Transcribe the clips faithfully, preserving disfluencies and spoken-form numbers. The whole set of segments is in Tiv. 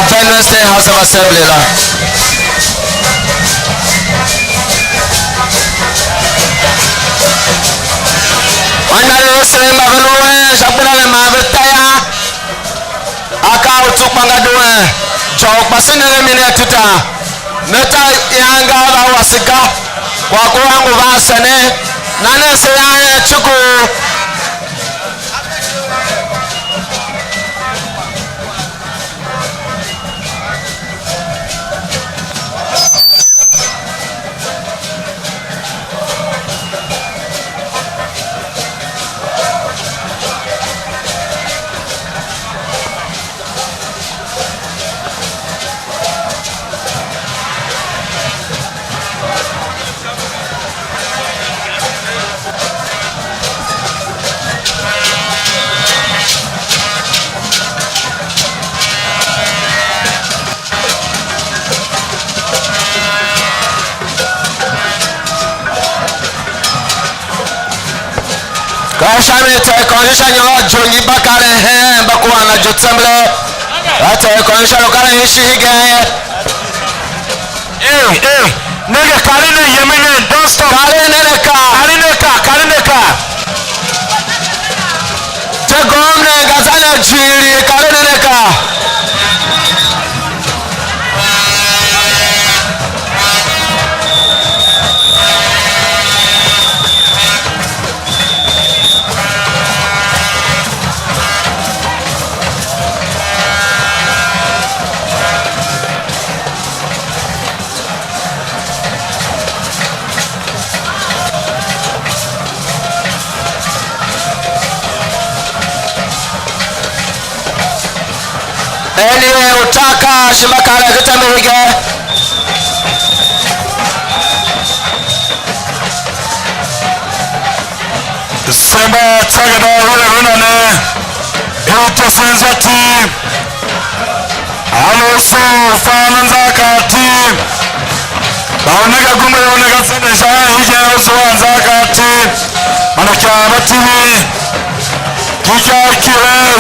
Benue State House of Assembly la. Anmgbianev vesev mba ve lu hen sha gbenda ne man ve ta yô, akaa a u tsu kpa nga duen, zwa u kpa se ne ve mini a tuta, me ta ian ga a va wase ga, kwagh kua ngu van sene, na nen se ian hen cuku. Ka sha mi tsa ikôngo sha nyôr jongi mba karen hen mba kuhan la je tsember. Ka tsa ikôngo sha lu karen ishi hegen. Ei, ei, nenge karen ne yemen ne, don't stop. Karen ne ne ka. Karen ne ka, karen ne ka. Te gomna nga za ne jiri, karen ne ne ka. Eli er utar kaa, shi mba karen ken tembe hegen. Semba tsagedan u eren a ne, i u tesen zwa tim. A lu usu u fan anzaakaa tim. Kpa u nenge agumbe, u nenge senden sha hen hegen u zua anzaakaa tim. Man uikaa mba timi, ki ikyav kilev,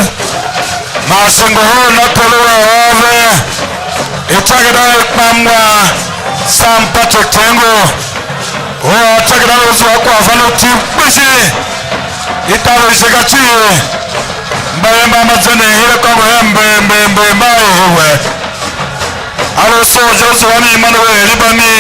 man se ngohol na pere u a ôr ve, i tsagedan i kpam wan, Sam Patrick Tengo. Or a tsa kera u zua kwaghfan u Tiv kpishi, i taver ishika cii, mbayev mba mba zenden hire kôngo her mber mber mber, mba er we. A lu soo je, u zua mi man we eri mba mi.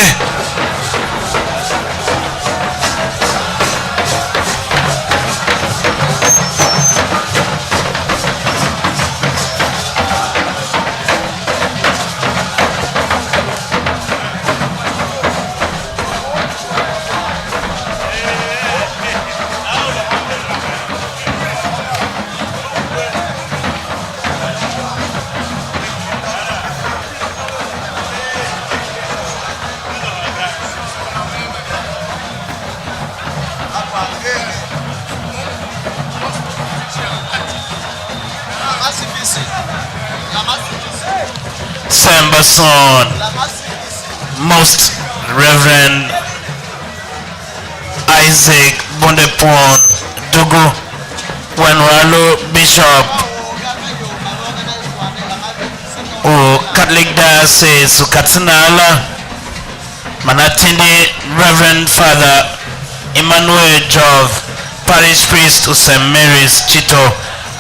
Semba soon, Most Reverend Isaac Bondepon Dugu, wen u a lu Bishop u Catholic Diocese u Katsina la, man atindi Reverend Father Emmanuel Jov, Parish Priest u Saint Mary's Chito,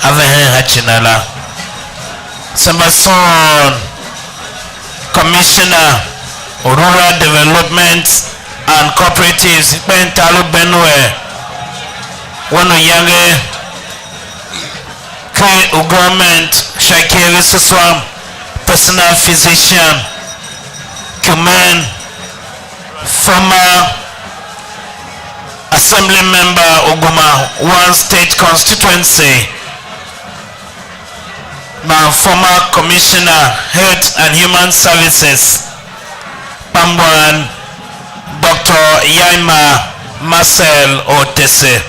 a ve hen Hachina la. Semba soon, Commissioner u Rural Development and Cooperatives, ikpen tar u Benue, wen u yange ken u government sha ikev i suswan, personal physician, Kumen, former assembly member u Guma One State Constituency, man former Commissioner, Health and Human Services, kpa mban Doctor Yaima Marcel Otese.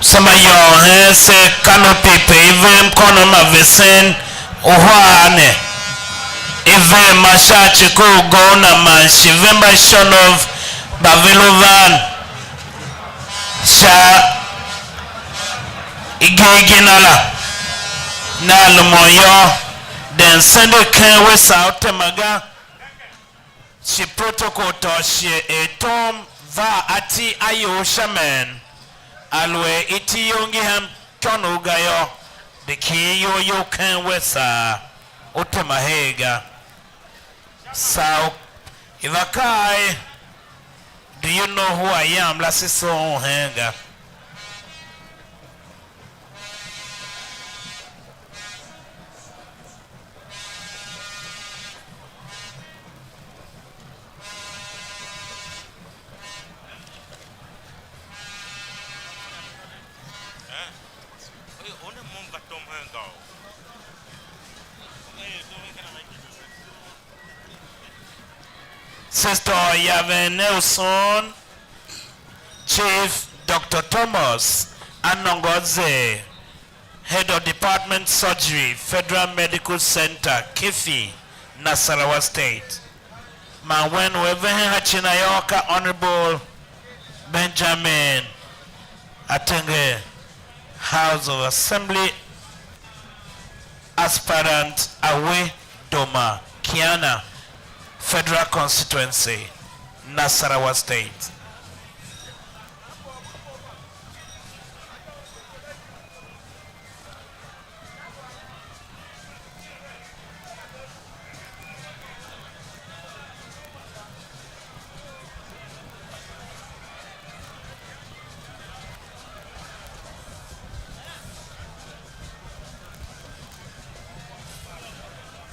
Sema yôô hen se canopy pe i ver mkônom a vesen uhar ne, i ver ma sha ci ku ugôu na man shi ve mba shonov mba ve lu van sha i Geegee na la, na lumun yô, den sende ken wesa u tema ga, shi protocol tôô shighe er tom va ati a ior sha men, aluer iti you ngi hen ikônough ga yô, de kighir iyol you ken wesa u tema her ga. Saa u i va kaa er, "Do you know who I am?" la se soo un heen ga. Se tôô yaven ne u son, Chief Doctor Thomas Anongoze, Head of Department Surgery, Federal Medical Center, Keffi, Nasarawa State. Man wen u a ve hen sha ci na yô, ka Honorable Benjamin Atenge, House of Assembly aspirant Awe Doma Kiana, Federal Constituency, Nasarawa State.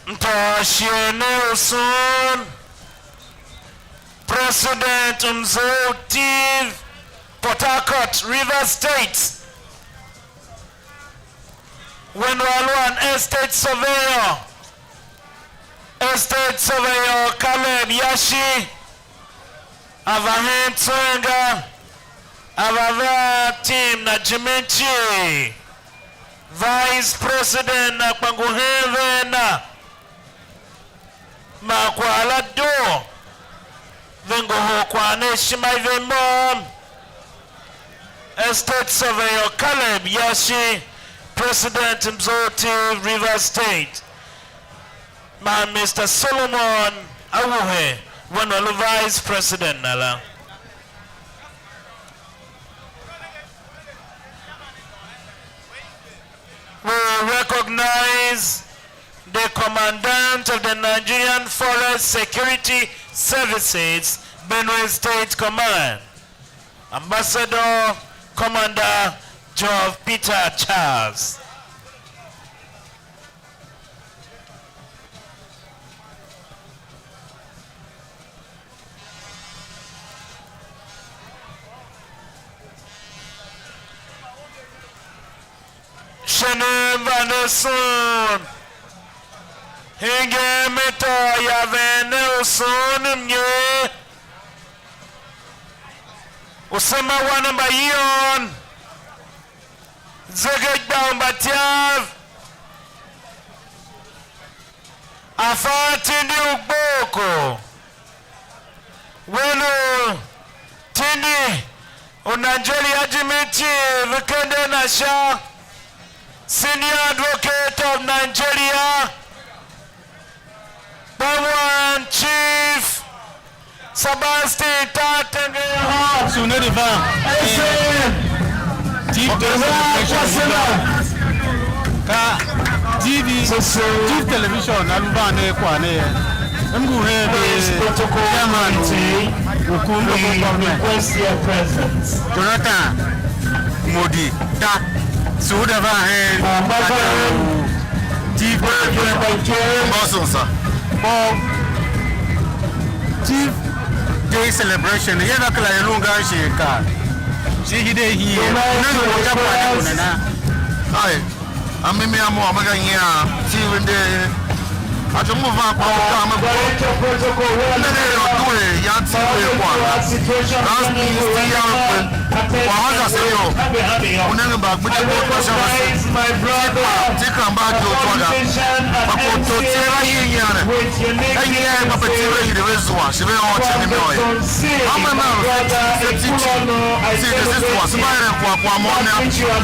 Mtôô shighe ne u son President mzough Tiv Port Harcourt, Rivers State. Wen u a lu an Estate Surveyor, Estate Surveyor Caleb Yashi, a va hen tswen ga, a va va team na jimin cii. Vice President na kpa ngu hen veen na, man kwagh la doo, ve ngohol kwagh ne ishima i ve môm. Estate Surveyor Caleb Yashi, President mzough Tiv Rivers State, man Mister Solomon Awuhe, wen u a lu Vice President na la. We recognize the Commandant of the Nigerian Forest Security Services, Benue State Command, Ambassador Commander Geoff Peter Charles. Shin mba ne sughun, hingir me tôô yaven ne u sughun mnyer, u sema wan mbayion, zegegbau mba ityav, a fa tindi u gbooko, wen u tindi u Nigeria jime cii ve kende na sha, Senior Advocate of Nigeria, Kpa wan Chief Sebastian Tatenge Hawks. Sune di van. Chief Day Celebration. Ka T V, Chief Television, a lu van ne kwagh ne ye. M ngu hen de chairman u, u kum local government, Jonathan Modi, ta, so u da van hen Chief, Boston, sir. For Chief Day Celebration, ye na kila ye lu ngan shi ka. Shi hide hi ye. Ne lu ja pa ne na. Ai, a mimi a mo a me ga nyian, Chief Day Atsô m ngu van kpa u kaa me bo. Ne ne yô, due yan tsi ve kwagh la. Ras ni sti yan kpe. Kwagh ma za se yô. U nenge mba gbidye bo kpa sha vese. Ti kpa, ti kera mba a doo zwa ga. Kpa ko to tsi la yin yan ne. Ka nyi a i mba pe tsi ve hide ve zua, shi ve ôr icigh i môm ye. Hanma nan se ti, se ti cii, se de se zua, se mba eren kwagh, kwagh môm ne,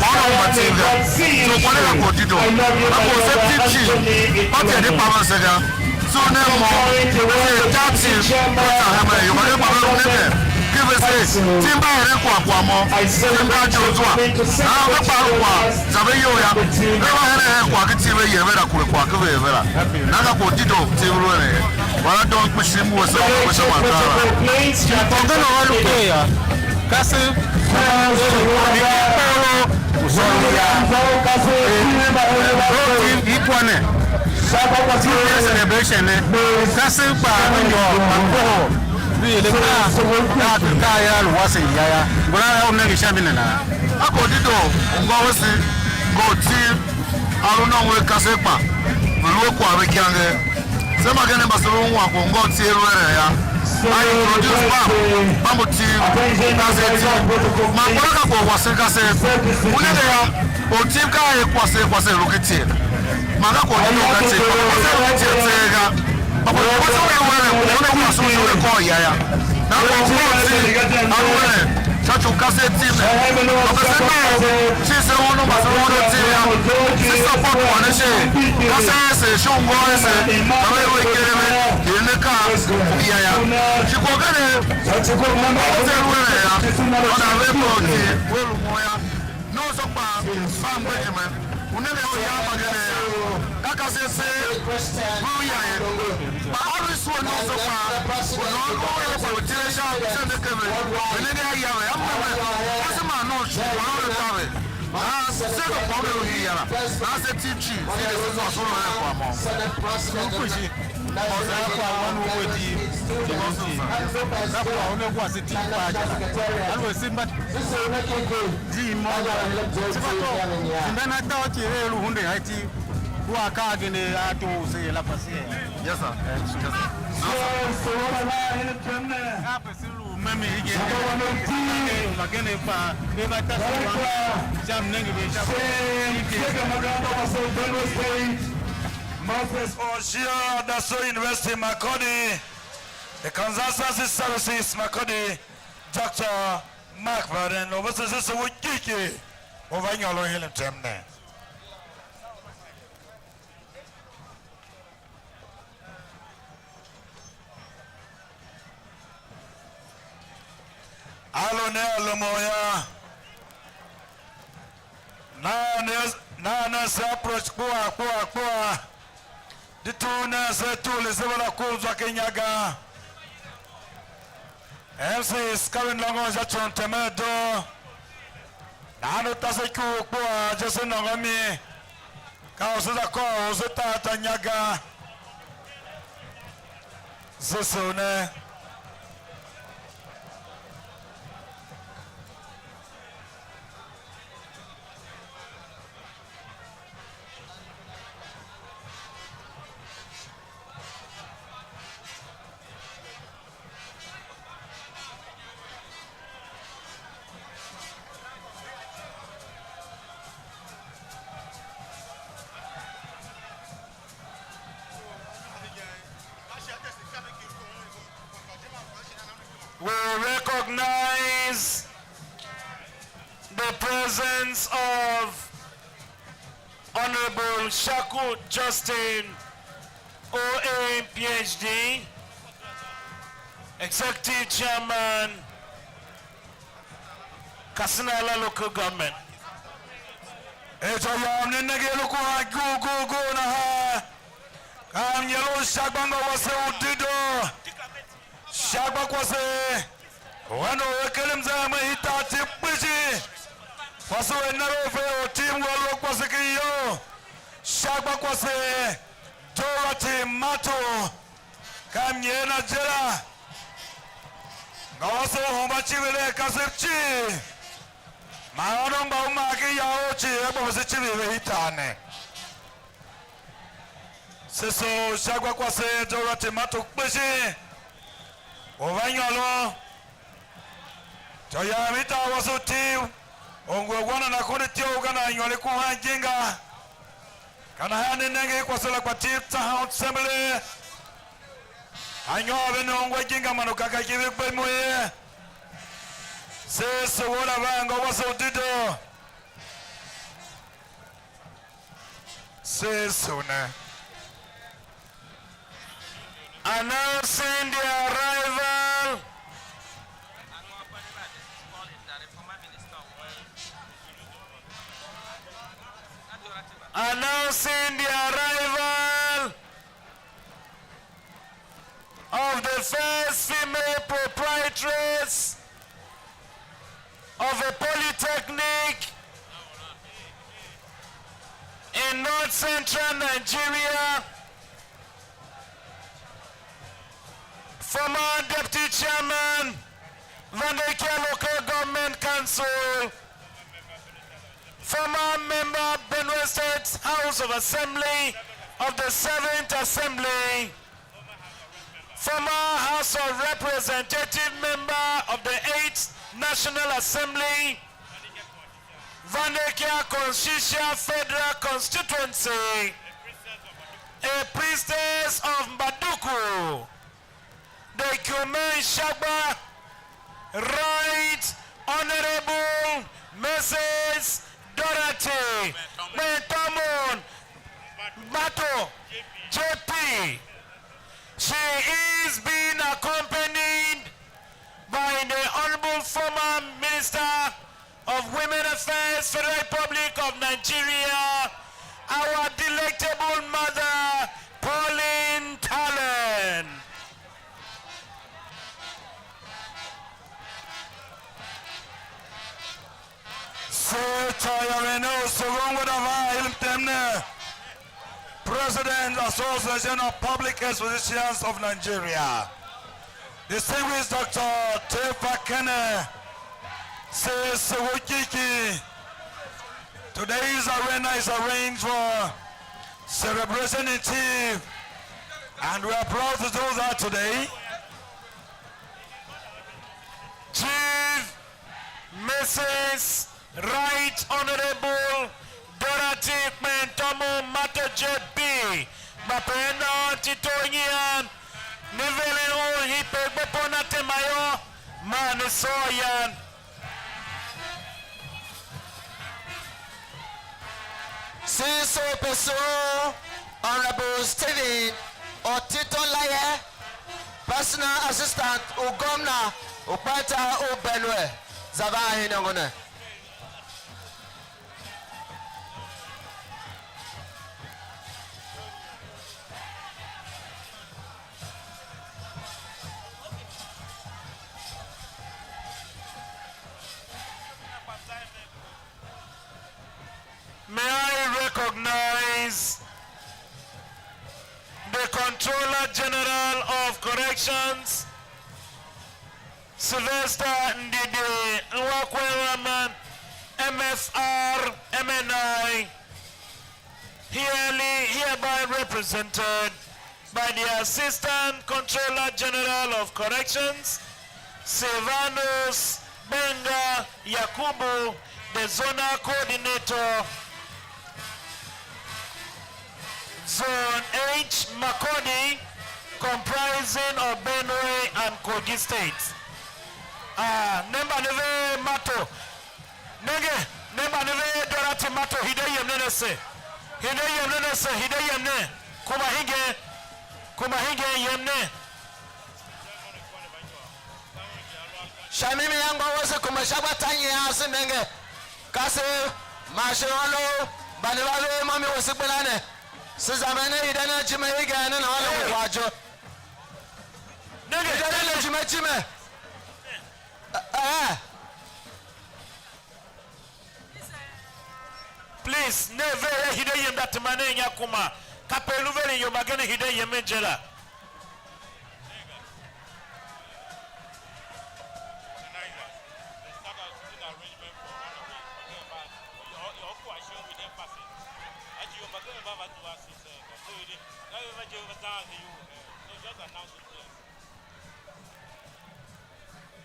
kwagh ne u mba tseegh ga. So kwagh ne ka kwagh u dedoo. Kpa kwagh u se ti cii, mba tende kpa vese ga. So ne mo, se ta cii, kwagh za hemen ior, mba ve kpa ve lu nenge. Ki ve se, ti mba eren kwagh, kwagh môm, ti mba doo zua. Nahan ve kpa lu kwagh, za ve iyol yô. Ve va henen hen kwagh ki tsi ve yer ve la kure kwagh ki ve er ve la. Nahan ka kwagh u dedoo tsi ve lu eren ye. Wala doo kpishi m wuese u kpishi man tar la. Organ u a lu ker yô, kasev, organ u sôr u ya, organ u ikwa ne, celebration ne, kasev kpaa ve nyôr, man kohol, ve er akaa, ka akaa a lu wase ya yô. Ngula u nenge sha mi nana? A kwagh u dedoo u ngô wese, ngô u tsi, a lu nongo a kasev kpa ve lu a kwagh ve ikange. Se mbagenev mba se lu ungwan kwagh u ngô u tsi a lu eren yô, a introduce bam, bam u tsi, kasev tsi. Man kwagh la ka kwagh u wasen kasev. U nenge yô, u tsi ka er kwase, kwase lu ki tsi. Man ka kwagh u dedoo ka tsi, kwase lu ki tsi tseegh ga. Kpa kwase una lu eren, una kwase u shon akôr ya yô. Nahan kwagh u ngô u tsi a lu eren sha ci u kasev tsi ne. Kpa se nôô, shin se ônov mba se ônov tsi yô, se support kwagh ne she. Kasev ase, sha u ngô ase, kpa ve lu ikere ve, er ne ka ya yô. Shi kwagh gene, kwase lu eren yô, una ve kwagh u tsi, we lu mo yô. Noso kpaa, fa mgbegeme, u nenge a uya mbagenev yô, ka kasev se ve uya ye. Kpa a lu isua noso kpaa, u nôôn u er kpa ve tile sha, sha ne keme, ve nenge a ya ve, a meme, kwase man noso, kwagh u ve ta ve. Nahan se ve kwagh ve lu hii yara, nahan se tip cii, se de se zua soro hen kwagh môm. Kpishi, kwagh u kwagh wan u we di, di môm cii. Ka kwagh u ne wase tip kpaa je la. Aluer se mba Di mo, se va to, se mba na ta u cii ve lu hunden a iti, due akaa agen a a too u se ye la, kpa se ye. Yes, sir. Yes, sir. Kape se lu meme igen, mbagenev kpaa, ve va ta se wam, sha mnenge ve sha. Moses Oshia, Daso University, Makurdi, the Consultancy Services, Makurdi, Doctor Mark Varen, u vesen se se u kiki u va nyôron hen mtem ne. A lu ne a lumun yô, naa ne, naa ne se approach kpuaa, kpuaa, kpuaa. Di tur nen se tule se va la ku zwa ken inya ga. M Cs ka ve nôngon sha ci u mtemen doo. Nahan u tase ikuu kpuaa je se nôngo mi. Ka u se za kôr u se tar ta inya ga. Se soo ne. We recognize the presence of Honorable Shaku Justin, O A, P H D, Executive Chairman, Katsina Local Government. Ityô yam ne nenge i lu kuran guu guu guu nahan. Ka mnyer u sha gba ngô wase u dedoo. Sha gba kwase. Wen u a ker mze a me hitar ti kpishi. Kwase u a na ve u fe u tim we lu kwase ki iyol. Sha gba kwase. Dorothy Mato. Ka mnyer na je la. Ngô wase u hemba icivir a kasev cii. Man ônov mba u mar ken ya ou cii, a gba vese icivir ve hitar ne. Teso sha gwa kwase Dorothy Mato kpishi, u va nyôron ityô yam i tar wase u Tiv, u ngu a wan a na kon ityough ga, nan nyôr i ku han ijenga. Ka nahan ne nenge i kwase la gba Tiv Town Assembly, a nyôr ve ne ungwa ijenga man u kaka ki ve gbe imo ye. Se se wora va anngô wase u dedoo. Se sune. Announcing the arrival. Announcing the arrival of the first female proprietress of a polytechnic in north central Nigeria, former deputy chairman, Vandekia Local Government Council, former member, Benue State House of Assembly of the seventh Assembly, former House of Representative member of the eighth National Assembly, Vandekia Constitutional Federal Constituency, a priestess of Mbaduku, the Kumen Shagba, Right Honorable Missus Dorothy Mentomon Mato J P. She is being accompanied by the Honorable former Minister of Women Affairs, Federal Republic of Nigeria, our delectable mother, Pauline Tallen. Se tayaren ne u sogon we da va ilim tem ne. President, Association of Public Expositions of Nigeria, distinguished Doctor Tefa Kene, says Sewokiki. Today's arena is arranged for celebration in Tiv, and we are proud to do that today. Chief Missus Right Honorable Dorothy Kpentomo Mato J P, mba pe a na tito nyian, ne veren un hii pe gbe pon a tema yô, man ne sôr yan. Since so pursue Honorable Stephen Otito Laye, personal assistant u governor u kpa tar u Benue, za va a iniongo ne. May I recognize the Controller General of Corrections, Sylvester Ndidi Nwakwewaman, M F R, M N I, herely hereby represented by the Assistant Controller General of Corrections, Silvanus Benga Yakubu, the Zonal Coordinator, Zone H, Makurdi, comprising of Benue and Kogi States. Ah, ne mba ne ve Mato, nenge, ne mba ne ve Dorothy Mato, hide yem nen ase. Hide yem nen ase, hide yem nen. Kuma hingen, kuma hingen yem nen. Sha mimi anngô wase kuma sha gba ta nyian se nenge. Ka se man shi ônov mba ne va ver môm i wase gbenda ne. Se zamber ne hide nen ijime igen ne ônov kwagh je. Nenge, hide nen ijime ijime. Eh, eh. Please, ne ver a hide yem da tema nen inya kuma. Kape i lu veren ior mbagenev hide yemen je la.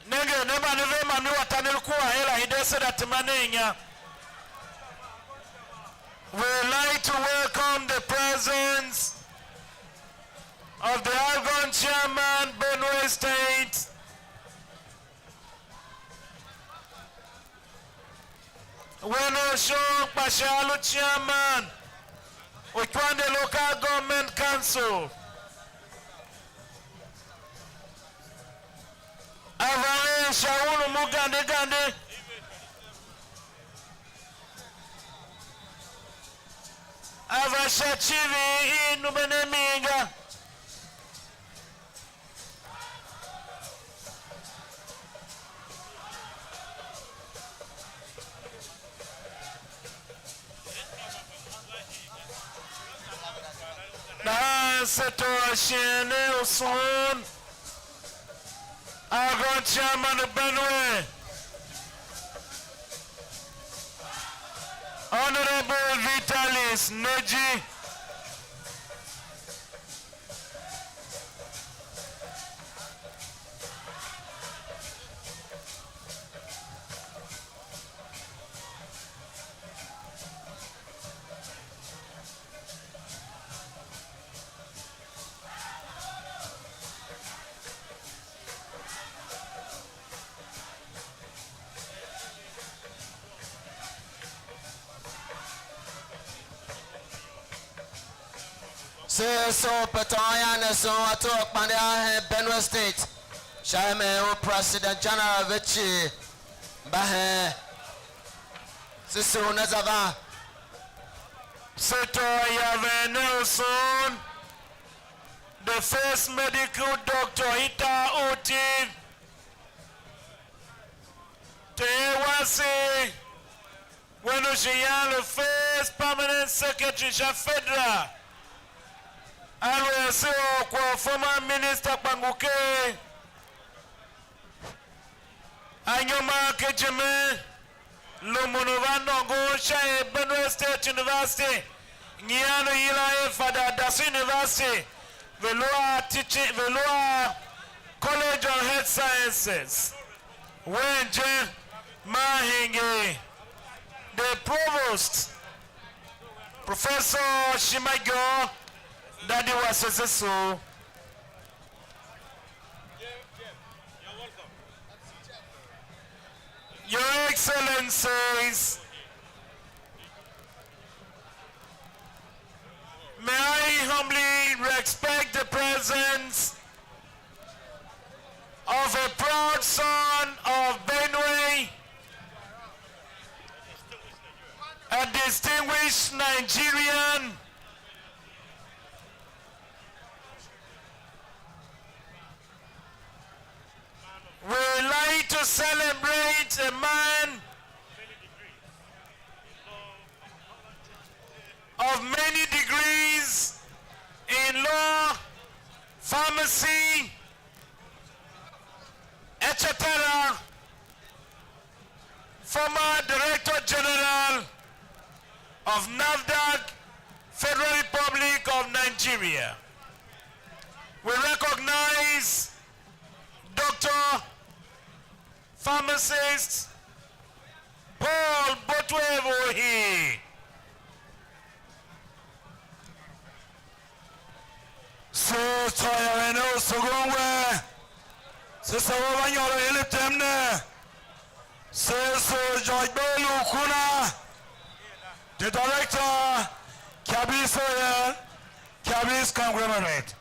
Nenge, ne mba ne ve ma mi wa taner kua her a hide se da tema ne inya. We like to welcome the presence of the outgoing chairman, Benue State, Wen u Shon Kpasha a lu chairman u Ikwande Local Government Council. A va len sha un u mu gande gande. A va sha icivir i numben a mi ga. Nahan se tôô shighe ne u sughun a gon chairman u Benue, Honorable Vitalis Neji. Se soo pe tôôn ian ne soo a tôô kpande a hen Benue State, sha emen u President General ve cii mba hen. Se soo ne za van. Se tôô yaven ne u sughun, the first medical doctor i tar u Tiv, Ter wase, wen u shi yan lu first permanent secretary sha federal, a lu ase or kwagh u former minister kpa ngu ker anyom a ken ijime, lumun u va nôngon sha er Benue State University nyian u yilan er Fada Adasu University, ve lu a teaching, ve lu a College of Health Sciences. Wen je maa hingir the provost, Professor Shima Igor, dadi wase se soo. Your Excellencies, may I humbly respect the presence of a proud son of Benue, a distinguished Nigerian. We like to celebrate a man of many degrees in law, pharmacy, et cetera, former Director General of NAFDAC, Federal Republic of Nigeria. We recognize Doctor Pharmacist Paul Botweve Ohi. Se tsô ian ne u sogon we, se soo va nyôr u hile tem ne. Se soo George Bello Kuna, the director, Kabis Oil, Kabis Conglomerate.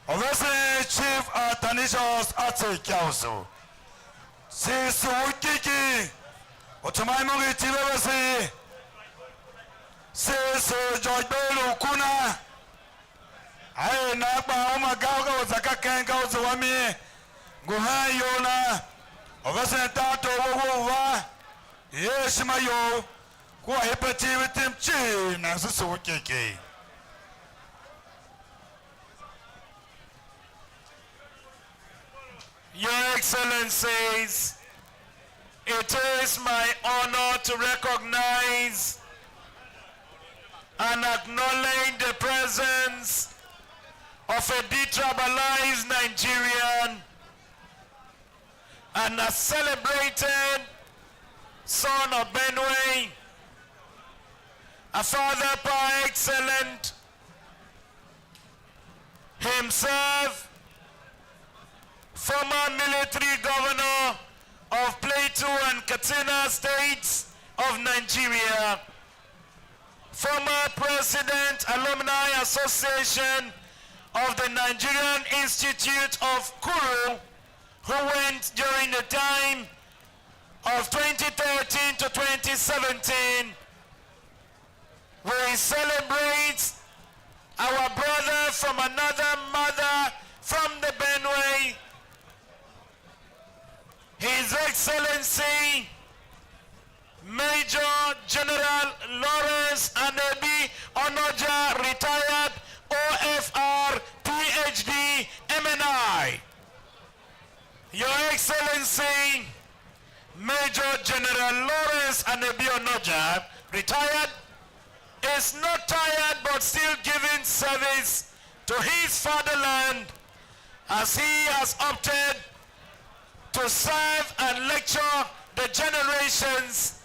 Orvesen Chief Athanasius Atsel Kyausu. Se soo kiki, u tema imôngo i Tiv a vese. Se soo George Bello Kuna. A er nan kpa uma ga u ga u za ka ken ga u za wa mi. Ngu hen iyol na. Orvesen tartor u u va. Er ishima you. Kua hipeti i tim cii nan se soo kiki. Your Excellencies, it is my honor to recognize an Acknowledge the presence of a detribalized Nigerian and a celebrated son of Benue, a father par excellence himself, former military governor of Plateau and Katsina states of Nigeria, former president, Alumni Association of the Nigerian Institute of Kuru, who went during the time of twenty thirteen to twenty seventeen. We celebrate our brother from another mother from the Benue, His Excellency Major General Lawrence Anebi Onoja, retired, O F R, P H D, M N I. Your Excellency, Major General Lawrence Anebi Onoja, retired, is not tired but still giving service to his fatherland as he has opted to serve and lecture the generations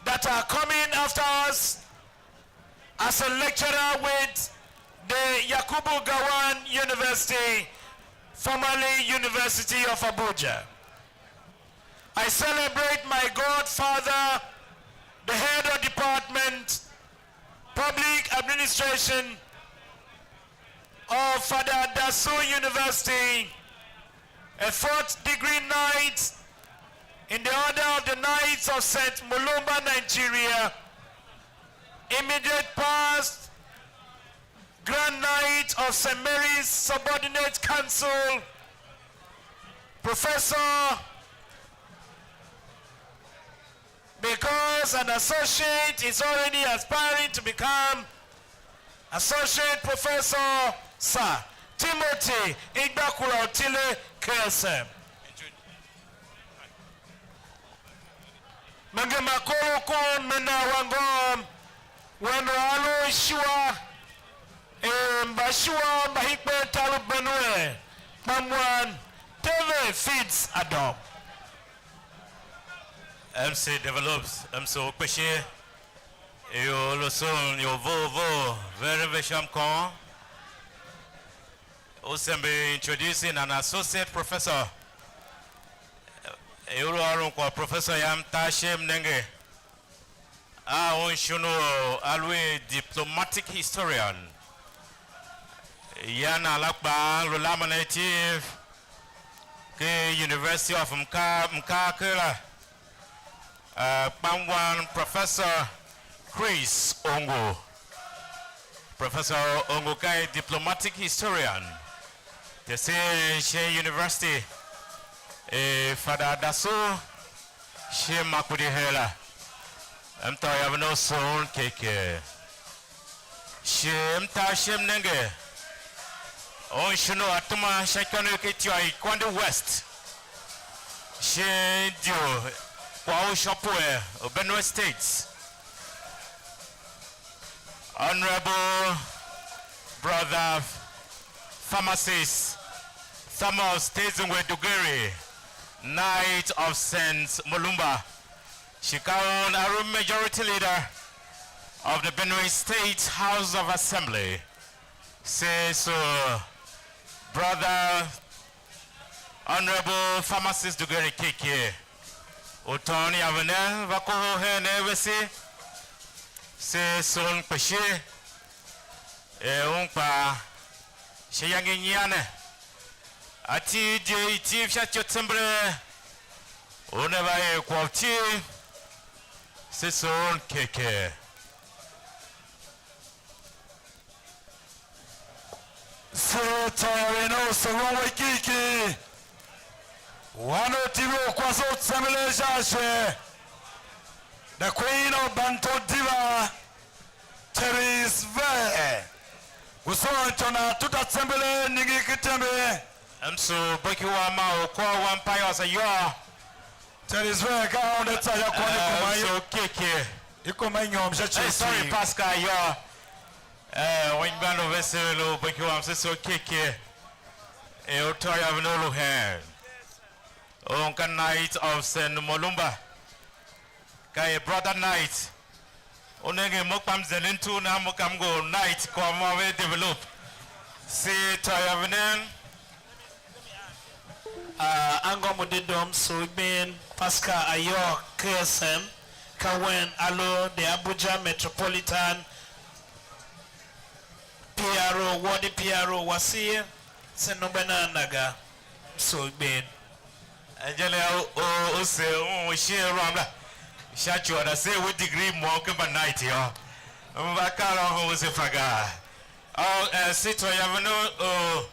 that are coming after us as a lecturer with the Yakubu Gowon University, formerly University of Abuja. I celebrate my godfather, the head of department, public administration of Fada Dasu University, a fourth degree knight in the order of the Knights of Saint Mulumba, Nigeria, immediate past, Grand Knight of Saint Mary's Subordinate Council, Professor, because an associate is already aspiring to become associate professor, Sir Timothy Igbakura Otile K S M. Me gema kor u kon, me na wa ngôm, wen u a lu ishua, er mbashua mba hikpen tar u Benue, Kpamwan, David Fitz Adom. M C develops, M C u kpishi, ior lu soon ior vough vough, veren ve sha mkôôn. U se mbe introducing an associate professor. I u lu ôron kwagh professor yam, tar shem nenge a un shon u a lu a diplomatic historian. Ya nan la kpaa lu lamen a itiv ken University of Mka-, Mkaaker la. Uh, Kpamwan Professor Chris Ongo. Professor Ongo ka a diplomatic historian, tesen shin University, eh, Fada Dasu, shin Makurdi her la. M tôô yaven u soon keke. Shi m tar shem nenge, un shon u a tema sha ikônough ki ityô i Kwande West, shin idio kwagh u sha pue u Benue State, Honorable Brother Pharmacist Thomas Tezingwe Dugeri, Knight of Saint Mulumba. Shi ka un a lu majority leader of the Benue State House of Assembly. Se so, Brother Honorable Pharmacist Dugeri Keke, u tôôn yaven ne va kohol hen ne vese, se son kpishi, er un kpaa sha iyange i nyian ne, a tir je i tiv sha ityô tsember, una va er kwagh u tiv, se soon keke. Se tôô eren u soron we kiki, wan u tiv u kwase u tsembelee sha ashe, the Queen of Bantu Diva, Teris Vee. Ngu soon ityô nan tuta tsembelee, ningir ken tembe. M sugh boki wam ma u kôr wam Pius ayôô. Teris Vee ka Aôndo a tsa sha kwagh ne, eh, koma m sugh keke. I koma i nyôôm sha ci u, eh, sorry, Pascal ayôô. Eh, anmgbianev vese ve lu baki wam se so keke. E u tôô yô, ve ne u lu hen. Un ka Knight of Saint Molumba. Ka a brother Knight. U nenge mo kpa m zenden tugh nan mo ka m ngu Knight, kwagh môm ve develop. Se tôô yô, ve ne. Ah, anngôm u dedoo m sugh gben Pascal Ayok K S M, ka wen a lu the Abuja Metropolitan P R O, Ward P R O wase ye, se nombe nan na ga, m sugh gben. Angel u, u, u se un u shin ruam la, sha ci u a da se we degree môm ken mba Knight yô, m va kar ôhon u se fa ga. Or, eh, se tôô yaven u, u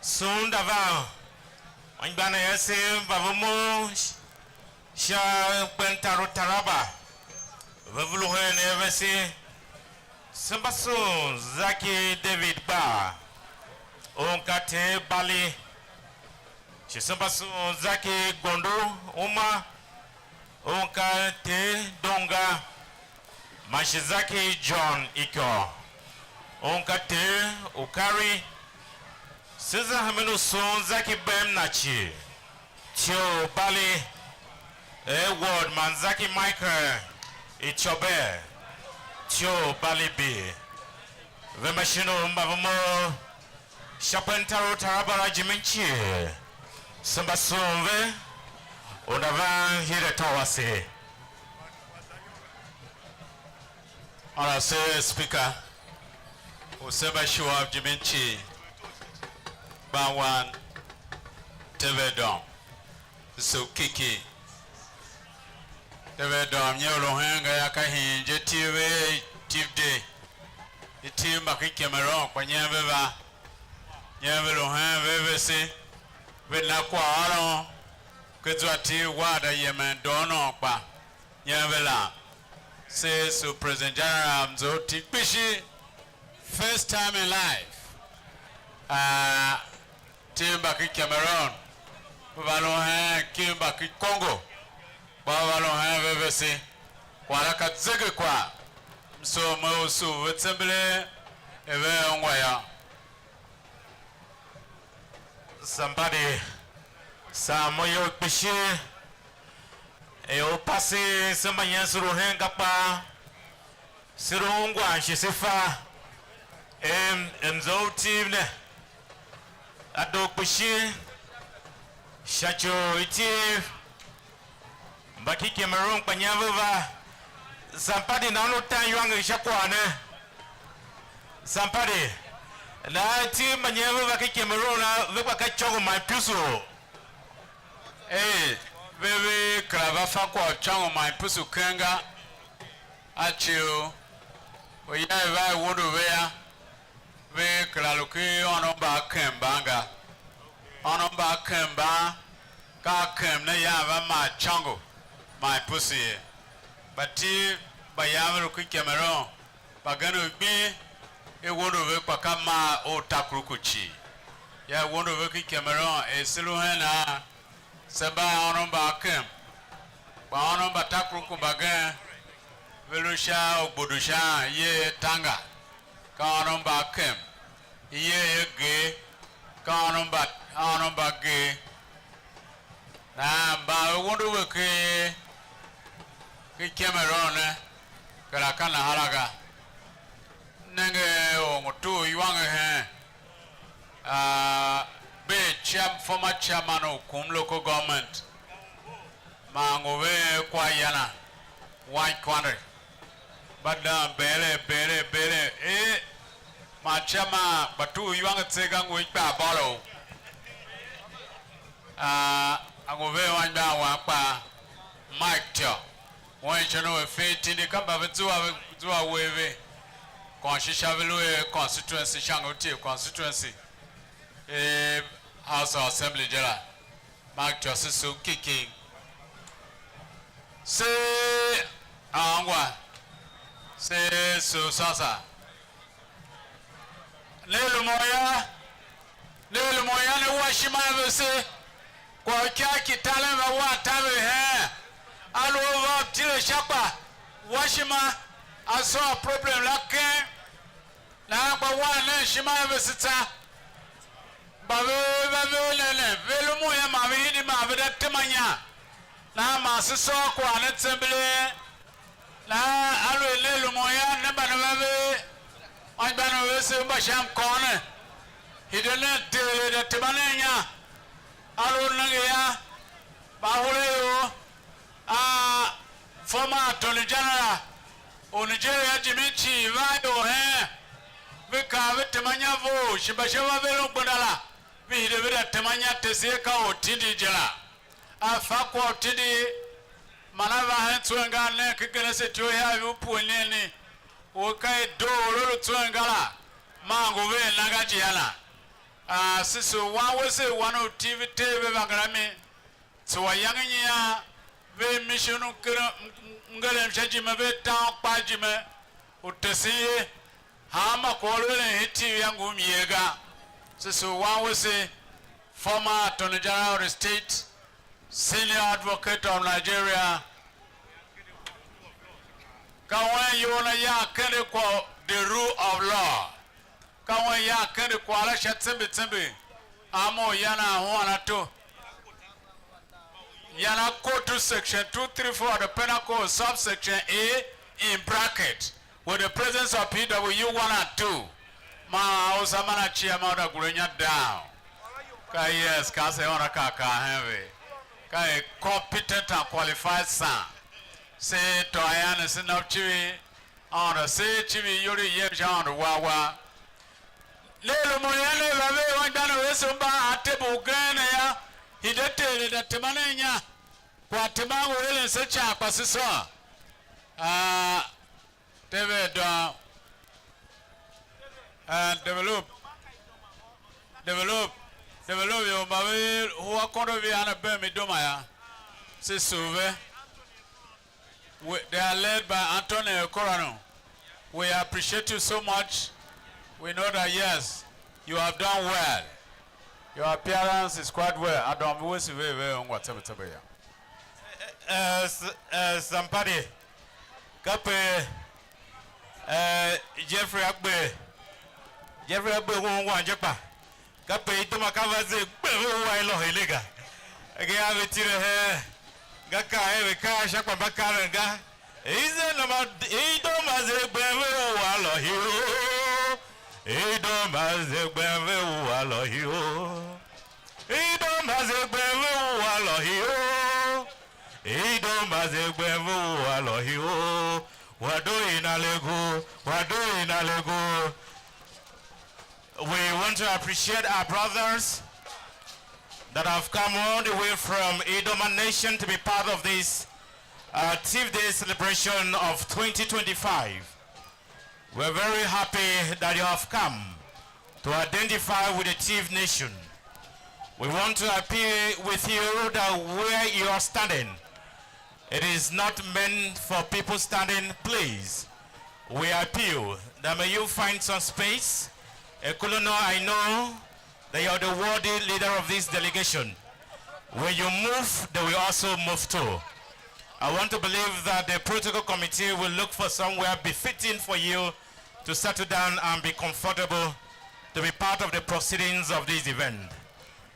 sughun da van anmgbianev ase mba ve mough sha kpen tar u Taraba, ve vulu hen ne vese. Se mba sughun Zaki David Gbar, un ka Ter Bali, shi se mba sughun Zaki Gondo Uma, un ka Ter Donga, man shi Zaki John Ikô, un ka Ter Ukari. Se za hemen u sughun Zaki Bem Nachi, Tyo Bali, Edward man Zaki Michael Ichobe, Tyo Bali B. Ve mba shin u mba ve mough sha kpen tar u Taraba la jimin cii, se mba sughun ve, u nda van hide atô wase. Honorable Speaker, u se mba shuwa u jimin cii, gban wan Teve Dom, se u kiki. Teve Dom, nyi u lu hen ga yô, ka hiin je tiv ve, tiv de, i tiv mba ken Cameroon, kpa nyen ve va, nyen ve lu hen ve vese, ve na kwaghôron, ke zwa tiv Ward a yemen doo nôôn kpa nyen ve lam. Se su President General mze u tiv kpishi, first time in life. Ah, tiv mba ki Cameroon, ve va lu hen tiv mba ki Congo, kpa ve va lu hen ve vese. Kwagh la ka zegekwagh, m soo me usu ve tsembelee er vea ungwa yô. Somebody, saa mo iyol kpishi, er u pase se mba nyen se lu hen ga kpaa, se lu ungwan shi se fa, em, em, za u tiv ne, a doo kpishi, sha ci u i tiv. Mba ki Cameroon kpa nyian ve va. Sampadi na un u tan iwanger sha kwagh ne. Sampadi, nahan iti mba nyian ve va ki Cameroon la, ve gba ka icôngo man ipusu. Ee, ve ve kera va fa kwagh u icôngo man ipusu keng ga. A ci u, u ya i va i wundu ve yô, ve kera lu ken ônov mba akem mban ga. Ônov mba akem mban, ka akem ne yan va maa icôngo man ipusu ye. Mbativ mba yan ve lu ken Cameroon, mbagenev gbing i wundu ve, kpa ka maa u takuruku cii. Ya i wundu ve ken Cameroon, er se lu hen a, se mba ônov mba akem, kpa ônov mba takuruku mbagen, ve lu sha ugbodo sha iyer Tanga, ka ônov mba akem, iyer Eger, ka ônov mba, ônov mba Eger. Nahan mban ve wundu ve ken, ken Cameroon ne, kera ka nahan la ga. M nenge er or ngu tugh iwanger hen, ah, bee chair-, former chairman u Kum Local Government, man ngu veen kwa ya na, Wan Kwande, mba dan beere, beere, beere, ee, man chairman kpa tugh iwanger tseegh a ngu ikpaa bôlou. Ah, a ngu veen anmgbian wam kpaa, Mike Tyô. Wen shon u a fe tindi, ka mba ve zua, ve zua uwegh ve kônshi sha ve lu er constituency, sha ngu tie constituency, eh, House of Assembly je la. Mak ityô se sugh kiking. Se ôngwa, se sugh sônsan. Ne lu mo yô, ne lu mo yô, ne wa ishima a vese. Kwagh u ikar ki taren va wa taver heen, a lu a va tile sha, kpa wa ishima a solve problem la keng. Nahan kpa wan nen ishima a vese tsa. Mba ve va ver ne ne, ve lumun yô, man ve hidi man ve da tema inya. Nahan man se sôr kwagh ne tsembelee. Nahan aluer ne lumun yô, ne mba ne va ver anmgbianev vesev mba sha mkôôn ne. Hide nen Ter er da tema nen inya. Aluer u nenge yô, mba ahuregh ior a former Attorney General u Nigeria jimin cii van ior heen, ve kaa ve tema inya vough, shi mbasha va veren gbenda la, ve hide ve da tema inya tese, ka ortindi je la. A fa kwagh u tindi, man a va hen tswen ga, a nen ken Geneseti u ihiar u pue nen ni, u ka er doo u lu tswen ga la, maa ngu vea na ga je a na. A, se soo wan wese, wan u Tiv, ve tee ve vangel a mi, tsuwa iyange nyian, ve mission u keren m-, m-, mngerem sha ijime, ve ta un kpaa ijime u tesen ye, hanma kwagh u lu eren hen Tiv yô, ngu myer ga. Se soo wan wese, former Attorney General of the state, senior advocate of Nigeria, ka wen iyol na yar kende kwagh the rule of law. Ka un yan kende kwagh la sha tsembe tsembe, a mough yan a huan ato. Yan a quote to section two three four of the Penal Code, subsection A, in bracket, with the presence of P W one and two. Man a usa man a cia man u da gure nya down. Ka yes, ka se ôr a kaa kaa hen ve. Ka a competent and qualified son. Se tôô ian ne, se na u civir Aôndo, se civir iyol i yem sha Aôndo war war. Ne lu mo yô, ne va ver anmgbianev vesev mba a tebu ugen ne yô, hide Ter er da tema nen inya, kwagh teman u eren se ican kpa se sôn. Ah, te ve doo. Ah, develop. Develop. Develop ior mba ve hua akondo vi ana bem i duma yô. Se sugh ve. We, they are led by Anthony Ekorano. We appreciate you so much. We know that, yes, you have done well. Your appearance is quite well. Adom wese ve ve ungwa tsembe tsembe ya. Eh, eh, s-, eh, somebody, kape, eh, Jeffrey Agbe, Jeffrey Agbe ungwa je kpa. Kape i duma ka va ze gbe ve ua i lôhô ile ga. Ege a ve tile he, nga kaa er ve kaa sha kpa mba karen ga. I ze nama, i duma ze gbe ve ua lôhô. I duma ze gbe ve ua lôhô. I duma ze gbe ve ua lôhô. I duma ze gbe ve ua lôhô. Wa do ina lego, wa do ina lego. We want to appreciate our brothers that have come all the way from Idoma Nation to be part of this, uh, Tiv Day celebration of twenty twenty-five. We're very happy that you have come to identify with the Tiv Nation. We want to appeal with you that where you are standing, it is not meant for people standing, please. We appeal that may you find some space. Ekulono, I know that you are the worthy leader of this delegation. When you move, they will also move too. I want to believe that the protocol committee will look for somewhere befitting for you to settle down and be comfortable to be part of the proceedings of this event.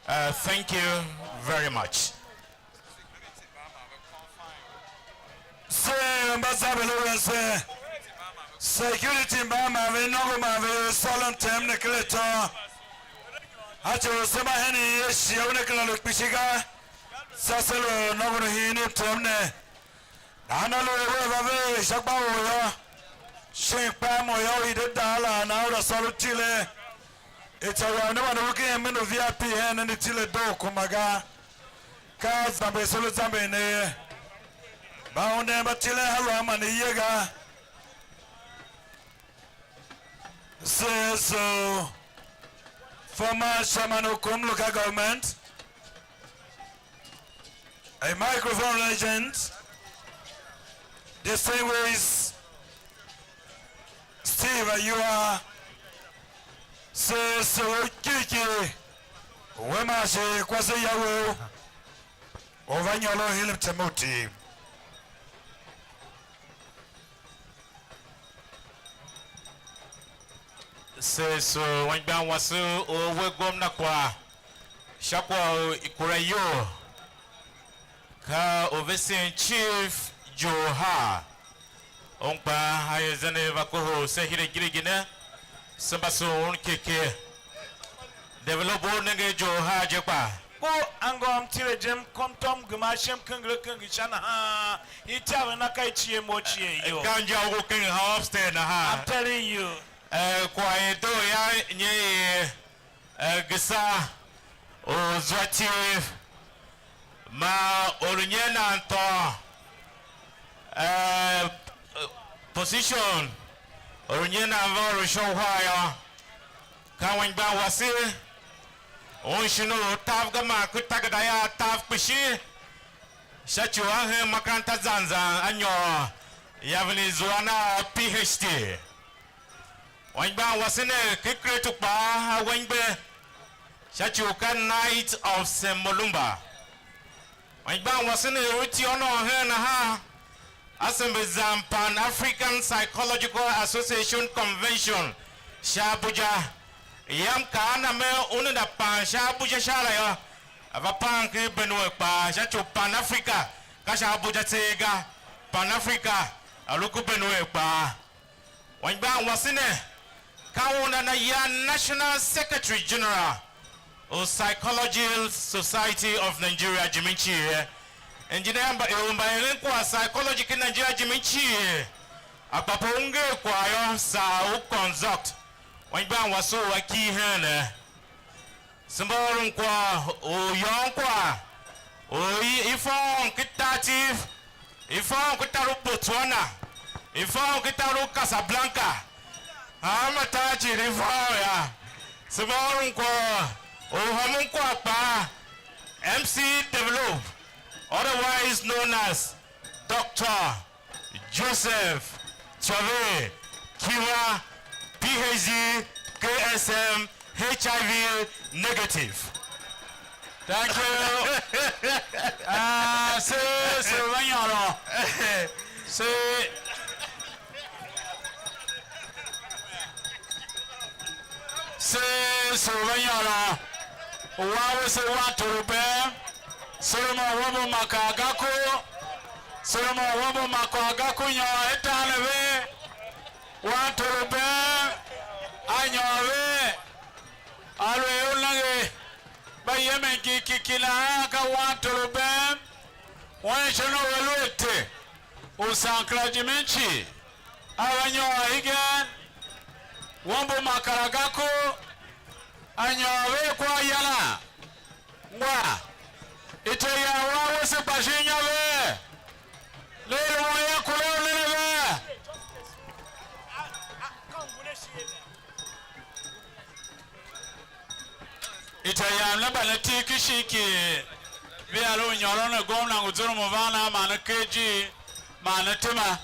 Uh, thank you very much. Se mba zamber u wen se, security mba ma ve nôngo ma ve sôron mtem ne ken atô. A tso u se mba hen ye shighe u ne kera lu kpishi ga, tsô se lu nôngon u hiin mtem ne. Nahan aluer wea va ver sha gba u yô, shin kpa mo yô, u hide daa la, nahan u la sôr u tile. Ica wam ne man u ken mene u V I P hen ne, ne tile doo kuma ga. Ka zamber se lu zamber ne ye. Mba unden mba tilen ha lu a man ne ye ga. Se so former chairman of Kum local government, a microphone legend, distinguished Steve Ayua, se so kiki, we ma shi kwase ya we, u va nyôr u hilim tembe u Tiv. Se so anmgbian wase u we gomna kwagh sha kwagh u ikura iyol, ka u vesen Chief Johar. Un kpaa a er zende va kohol se hide girigine, se mba sughun keke. Develop u nenge Johar je kpa. Ku angôm tile je, m kom tom gema ashe m kenger kenger sha nahan, itaver na ka i cie mo cie yo. Ka inja u ngu kenger ha upstairs nahan. I'm telling you. Eh, kwagh i doo yô, nyi i, eh, Gesa u zwa Chief, man or u nyer nan tôô, eh, position, or u nyer nan va or u sha uhar yô, ka anmgbian wase, un shin u tav ga man ku tageda ya tav kpishi, sha ci u a hen makaranta zan zan a nyôr yaven i zuan a P H D. Anmgbian wase ne, Kikretu kpaa a wengbe sha ci u ka Knight of Saint Molumba. Anmgbian wase ne u i tôô ônov hen nahan, a sembe zan Pan African Psychological Association Convention sha Abuja. Yam kaa a na mer un enda pan sha Abuja sha la yô, a va pan ken Benue kpaa, sha ci u Pan Africa ka sha Abuja tseegh ga, Pan Africa a lu ku Benue kpaa. Anmgbian wase ne, ka un a na ya National Secretary General u Psychology Society of Nigeria jimin cii. Engineer mba, ior mba eren kwagh psychology ken Nigeria jimin cii, a kpa pe u nger kwagh yô, saa u consult. Anmgbian wase u a kii hen ne. Se mba ôron kwagh u yôôn kwagh u i, i fa Aôndo ken tar Tiv, i fa Aôndo ken tar u Botswana, i fa Aôndo ken tar u Casablanca. Hanma tar cii i fa Aôndo yô. Se mba ôron kwagh u hômon kwagh kpaa, M C Develop, otherwise known as Doctor Joseph Chove Kiwa, P H D, K S M, H I V negative. Thank you. Ah, se, se va nyôron. Se, se, se va nyôron. Wan wese wan toroben. Solomon Wambo Makar Gako, Solomon Wambo Makar Gako nyôr hen taan a ve, wan toroben a nyôr ve, aluer u nenge mbayemen kiki nahan ka wan toroben, wan shon u a lu a te u Sankara Jiminci, a va nyôr igen, Wambo Makar Gako, a nyôr ve kwa yana. Ngwa, ite ya wa wese kpa shin inya vee, le i lu wan ya kure u nene vee. Ite yam ne mba ne tig ken ishigh ki vea lu u nyôron ne, gomna ngu zurum u van a ma ne ker ijir, ma ne tema.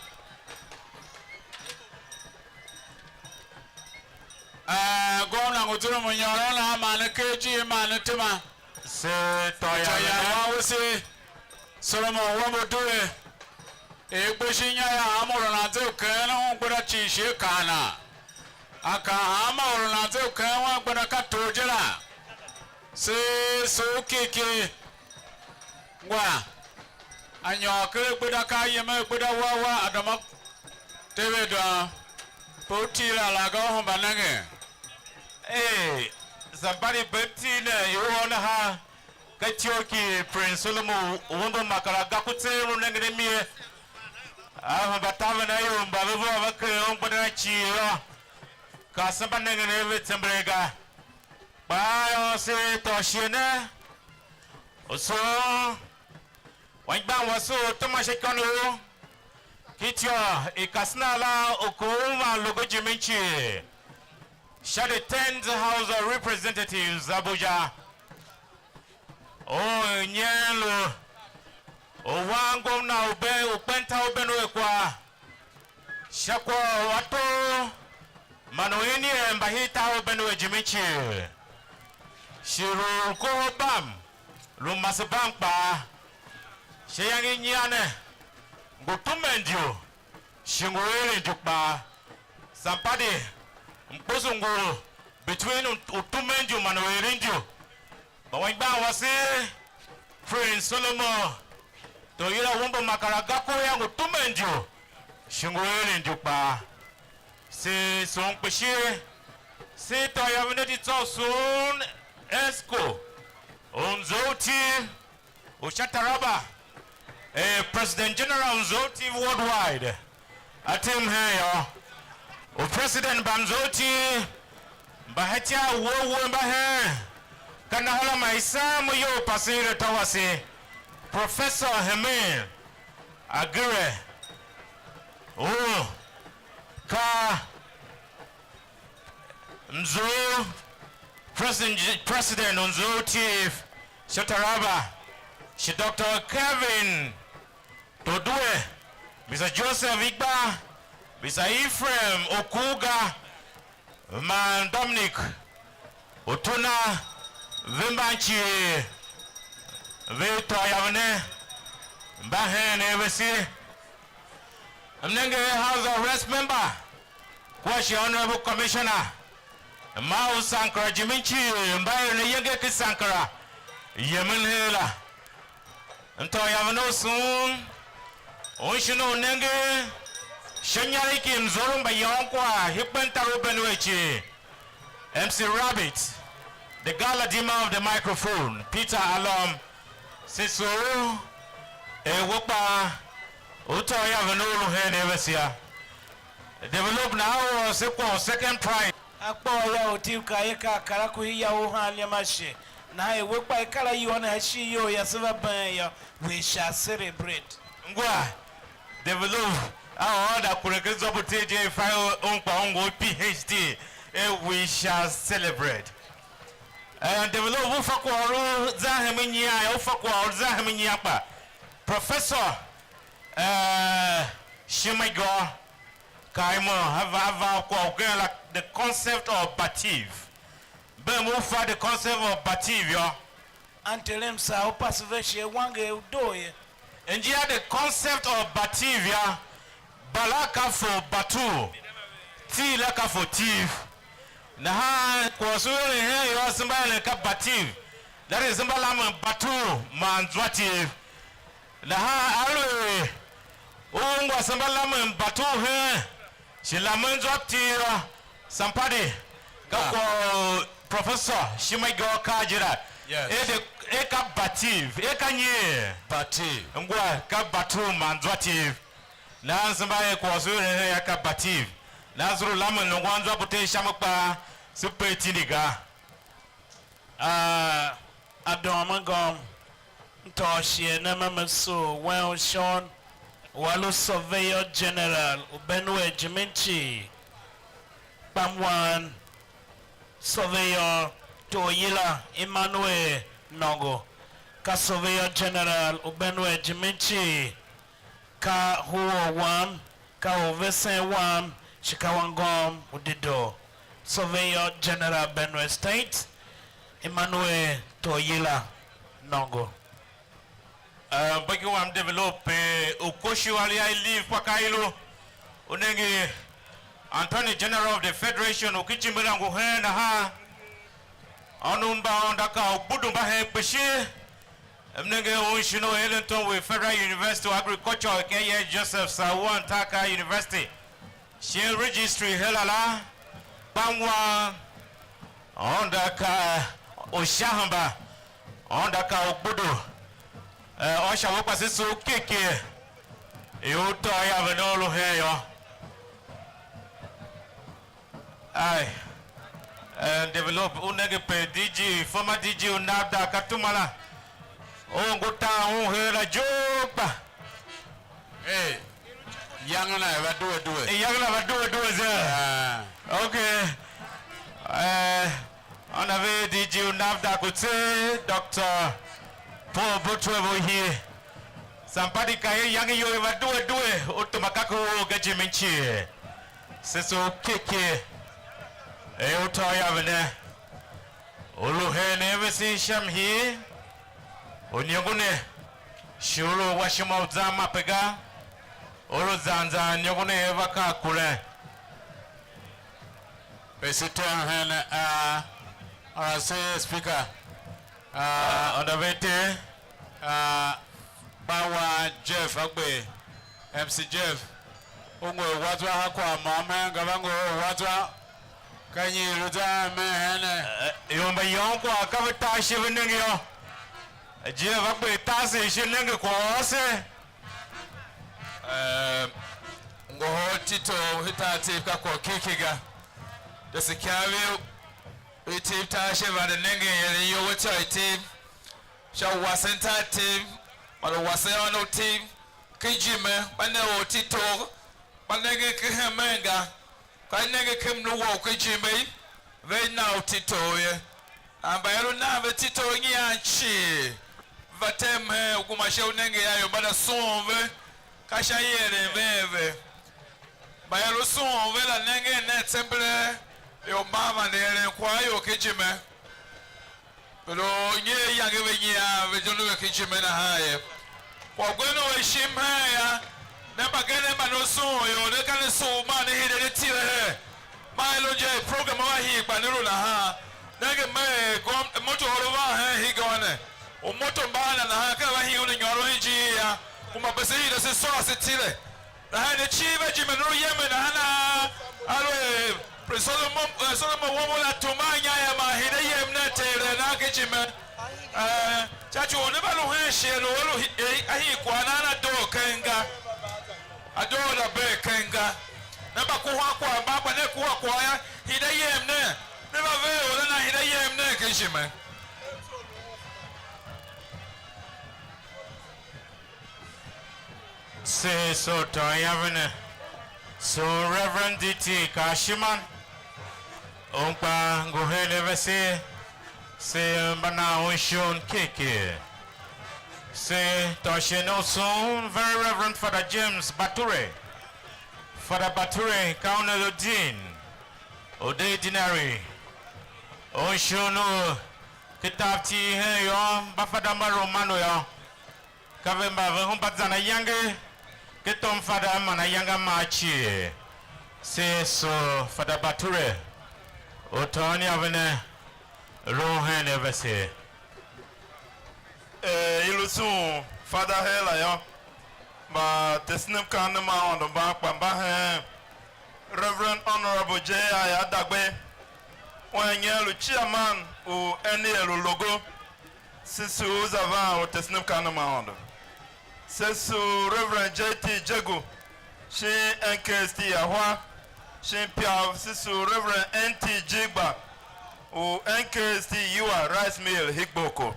Eh, gomna ngu zurum u nyôron a ma ne ker ijir, ma ne tema. Se tôô ya Tôô ya ne. Wan wese, Solomon Wambo Due, er gbe shin inya ya hanma or u nan ze u keghen un gbenda cii shi a kaa nan. A kaa hanma or u nan ze u keghen un gbenda ka tor je la. Se, se u kiki ngwa, a nyôr ker gbenda ka a yem a gbenda wa wa a dama te ve doo. Pe u tir a la ga u hemba nengen. Ee, Zambari bem tir ne i u ôr nahan, ka ityough ki Prince Solomon u Wambo Makar Gako tseegh u nengen a mi ye. A hemba taver a ior mba ve vough va ker un gbenda na cii yô, ka se mba nengen a ve tsember ga. Kpa yô, se tôô shighe ne, u soo anmgbian wase u tema sha ikônough ki ityô i Katsina la, u Koova Logo Jiminci, sha the tenth House of Representatives, Abuja. U nyen lu u wan gomna u ben, u kpen ta u Benue kwagh, sha kwagh u ato man u inier mba hii ta u Benue jimin cii, shi lu u kohol bam, lu mase bam kpaa. Sha iyange i nyian ne, ngu tumen injugh, shi ngu eren injugh kpaa. Sampadi, Mkposo ngu between u-, utumen injur man ueren injur. Mba anmgbian wase, Prince Solomon, tor yila u mba makara ga ko ya ngu tumen injur, shi ngu eren injur kpaa. Se som kpishi, se tôô yaven ne di tsô u sughun Esco u Nzou Tiv u sha Taraba, eh, President General u Nzou Tiv Worldwide, a tim hen yô. U President mba Nzou Tiv mba sha ityar wuo wuo mba hen Kanahora man i sam iyol pasen iratawase, Professor Hemen Agire, u ka Nzou, President, President u Nzou Tiv sha Taraba, shi Doctor Kevin Todue, Mister Joseph Igba, Mister Ephraim Okuga, man Dominic Otuna, ve mban cii ve tôô yaven ne, mba hen ne vese. M nenge House of Reps member kua shi Honorable Commissioner, ma u Sankara jimin cii mba eren ayenge ken Sankara yemen her la. M tôô yaven u sughun, u shin u nengen sha inyaregh ki mzôron mba yôôn kwagh hikpen tar u Benue cii, M C Rabbit, the Galadima of the microphone, Peter Alom, se soo er we kpaa u tôô yaven u lu hen ne vese yô. Develop nahan u ôr se kwagh u second prize. Akpa u ya u Tiv ka ye ka a kar a ku hii ya u han nyam ashe. Nahan er we kpa i kar a ior ne sha ishigh you ya se va been yô, we shall celebrate. Ngwa, Develop, a ôôn a kuren ken zwa bu ter je, i fa un kpa ungwa u P H D, eh, we shall celebrate. Eh, Develop, u fa kwagh u lu zan hemen nyian yô, u fa kwagh u lu zan hemen nyian kpa. Professor, eh, Shima Igor, ka i mo, a va, a va kwagh ugen la, the concept of Bativ. Bem u fa the concept of Bativ yô. Anterem saa u pase ve shighe wanger u doo ye. Ndia the concept of Bativ yô, Ba la ka for battle, Tiv la ka for Tiv. Nahan kwagh u se eren hen yô, se mba eren ka Bativ, that is, se mba lamen battle man zwa Tiv. Nahan aluer u ungwa se mba lamen battle hen shi lamen zwa Tiv yô, somebody, ka kwagh u Professor Shima Igor kaa je la. Yes. E de, e ka Bativ, e ka nyi? Bativ. Ngwa, ka battle man zwa Tiv. Nahan se mba er kwagh u se eren hen yô, ka Bativ. Nahan se lu lamen ungwan zwa bu Ter Ishame kpaa, se pe tindi ga. A, a dôôm anngôm, m tôô shighe ne, me, me sugh wen u shon u a lu Surveyor General u Benue jimin cii, kpa m wan Surveyor Toryila Emmanuel Nongo, ka Surveyor General u Benue jimin cii, ka huror wam, ka orvesen wam, shi ka wanngôm u dedoo, Surveyor General Benue State, Emmanuel Toryila Nongo. Uh, Mbaki wam Develop, eh, u koshi u a lu a i leave kpa ka i lu, u nenge Attorney General of the Federation u ken jimbe la ngu heen nahan, ônov mba Aôndo a kaa u gbudu mba heen kpishi. M nenge un shin u Ellington Way Federal University of Agriculture, aka Joseph Sawuan Taka University, shin registry her la la, kpa m wa Aôndo a kaa u sha hemba, Aôndo a kaa u gbudu. Eh, ôsha we kpa se sugh keke, ior tôô yaven u lu hen yô. Ai, eh, Develop, u nenge pe D G, former D G u NAFDAC ka tuma la. U ngu tan un her la ijoo kpa. Hey, iyange na i va due due. Iyange na va due due ze. Ah. Ok. Eh, Honorable D G u NAFDAC u tse, Doctor Paul Botwe Bohi. Sampati ka ye iyange you i va due due, u tuma kake u ga jimin cii. Se se u keke, er u tôô yaven ne, u lu hen ne vesen sha mhii, u niongo ne, shi u lu wa ishima u zan mape ga, u lu zan zan niongo ne er va kaa kuren. President hen a, a se speaker, a, undervete, a, Bawan Jeff Agbe, M C Jeff, u ngu a wa zwa ha kwagh môm hen ga, va ngohol wa zwa, ka nyi i lu zan a mi hen ne? Eh, ior mba yôôn kwagh ka ve tar ishe ve nenge yô. Jeff Agbe tar se ishe nenge kwagh u ôsen. Eh, ngohol Tito u hitar Tiv ka kwagh kiriki ga. Tese ikav i Tiv tar ishe vande nengen er iyol we tsô i Tiv, sha u wasen tar Tiv, man u wasen ônov Tiv, ken ijime, mba ne or Tito, mba nengen ken hemen ga, kpa i nenge ken mlu wou ken ijime, ve i na u Tito ye. Nahan mba i lu nan ve Tito nyian cii, va tem hen uguma she u nenge a ior mba na sughun ve, ka sha i eren ve ve. Mba i lu sughun ve la, nengen nen tsembelee, ior mban vande eren kwagh a ior ken ijime. Ve lu nyer iyange ve nyian ve zundu ve ken ijime nahan ye. Kwagh gwen u a shim hen ya, ne mbagenev mba ne u sughun ior ne ka ne sugh man ne hide ne tile her. Man i lu inja i program a va hii gba ne lu nahan. Nenge me er gom-, moto u lu van hen Higone. U moto mba a na nahan, ka va hii un nyôron ijiir ya. Kuma bese hide se sôr se tile. Nahan ne cii ve jime ne lu yemen nahan a, aluer Prince Solomon, eh, Solomon wongo la tuma a inya ya man hide yem ne tee nan ken jime. Eh, sha ci u ne va lu hen shighe lu a lu hi-, eh, a hii kwagh nahan a doo keng ga. A doo la bee keng ga. Ne mba kuhan kwagh mban kpa ne kuha kwagh ya, hide yem ne. Ne va ver or la nan hide yem ne ken jime. Se soo tôôn yaven ne, so Reverend D T Kashiman, un kpa ngu hen a vese, se mba nan un ishon keke. Se tôô shighe ne u soon, Very Reverend Father James Bature. Father Bature ka una lu dean, ordained deanery, un ishon u ken tav ti hen yô, mba Father mba Romano yô. Ka ve mba ve hemba zan ayange ken tom Fada man ayange a Maci. Se so Fada Bature u tôôn a ve ne, lu hen a vese. Er i lu sughun Fada her la yô, mba tesen mkaanem ma Aôndo mban kpa mba heen. Reverend Honorable J I Adagbe, u nyen lu chairman u N E L u Logo, se sugh u za van u tesen mkaanem ma Aôndo. Se sugh Reverend J T Jegu, shin N K S T Ahwa, shin Piav, se sugh Reverend N T Jigba, u N K S T U R Rice Mill, Higboko.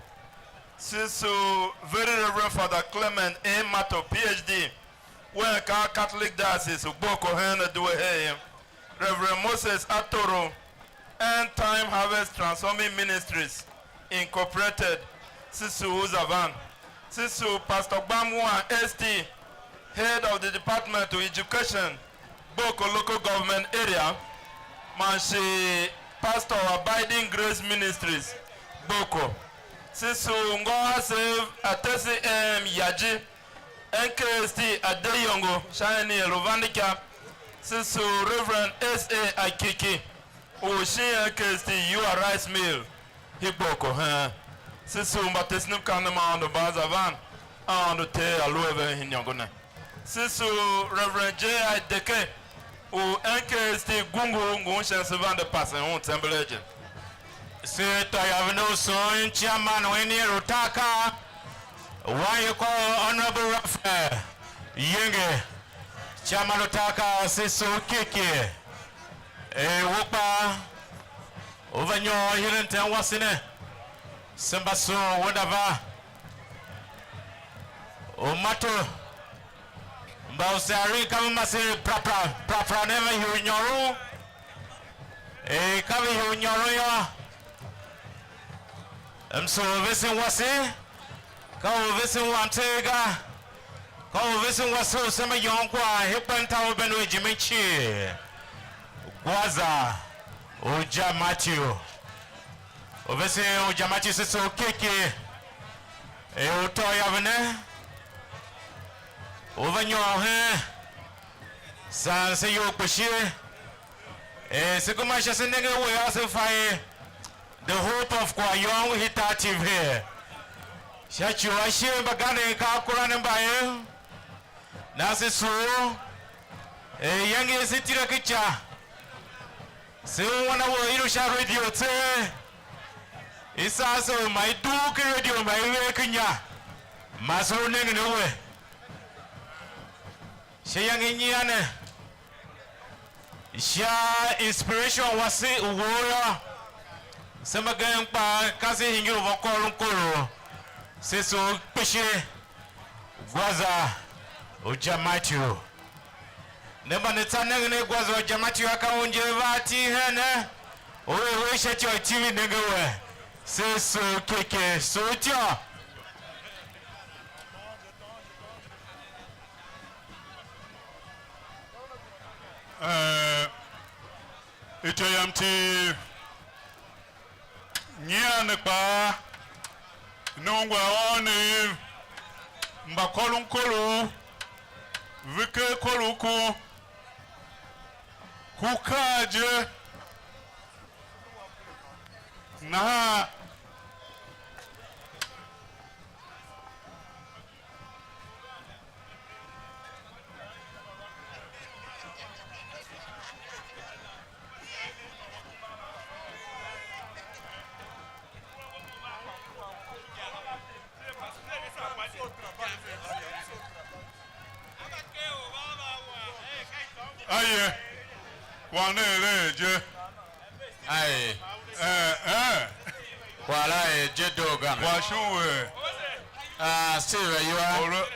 Se sugh Very Reverend Father Clement A Mato, P H D, wen ka Catholic Diocese u Gboko hen a due her ye. Reverend Moses Atoro, End Time Harvest Transforming Ministries Incorporated, se sugh u za van. Se sugh Pastor Gbam Wan S T, Head of the Department of Education, Gboko Local Government Area, man shi Pastor of Abiding Grace Ministries, Gboko. Se sugh ngô asev Atesi M Yaji, N K S T Adeyongo sha N E L u Vandica, se sugh Reverend S A Akiki, u shin N K S T U R Rice Mill, Higboko hen. Se sugh mbatesen mkaanem ma Aôndo mban za van, Aôndo Ter a lu a ven hen iniongo ne. Se sugh Reverend J I Deke, u N K S T Gungu ngun sha se vande pasen un tsembelee je. Se tôô yaven u soon chairman u N E L u Taaka, wanyekôô Honorable Raphael Yenge, chairman u Taaka, se soo kiekie. Er we kpaa, u va nyôr hire mten wase ne, se mba soo wenda va. U Mato, mba u se eren ka ve mase prapra, prapra ne ve hii u nyôron. Er ka ve hii u nyôron yô, m soo vesen wase, ka u vesen wam tseegh ga, ka u vesen wase u se mba yôôn kwagh hen kpen taver u bende u jimin cii. Gwaza u Ja Matthew. U vesen u Ja Matthew se soo keke, er u tôô yaven ne, u va nyôr hen saan se iyol kpishi, Eh, se kuma sha se nenge we a se fa ye. The hope of Kwagh Young Hitativ here. Sha ci u ashe mbaganden ka akurane mba ye. Na se soo. Eh, iyange se tira ki ca. Se ungwan a we i lu sha radio tse. I saa se u ma i dugh ki radio ma i ver ki inya. Ma se u nengen a we. Sha iyange nyian ne. Sha inspiration wase u wou yô, se mbagenev kpaa ka se hingir u va kôron koro, se soo kpishi gwaza u Jamatthew. Ne mba ne tsa nengen er gwaza u Jamatthew a ka un je va ati hen ne, u er we sha ityô i TV nenge we, se soo keke, soo ityô. Eh, ityô yam cii, nyian ne kpaa, ne ungwa ôôn ne mba kôron korough, ve ker korough ku, ku kaa je, nahan Aye, kwagh ne eren je. Aye. Eh, eh. Kwagh la er je doo ga ne. Kwagh shon we. Ah, Steve, ayua. Oro.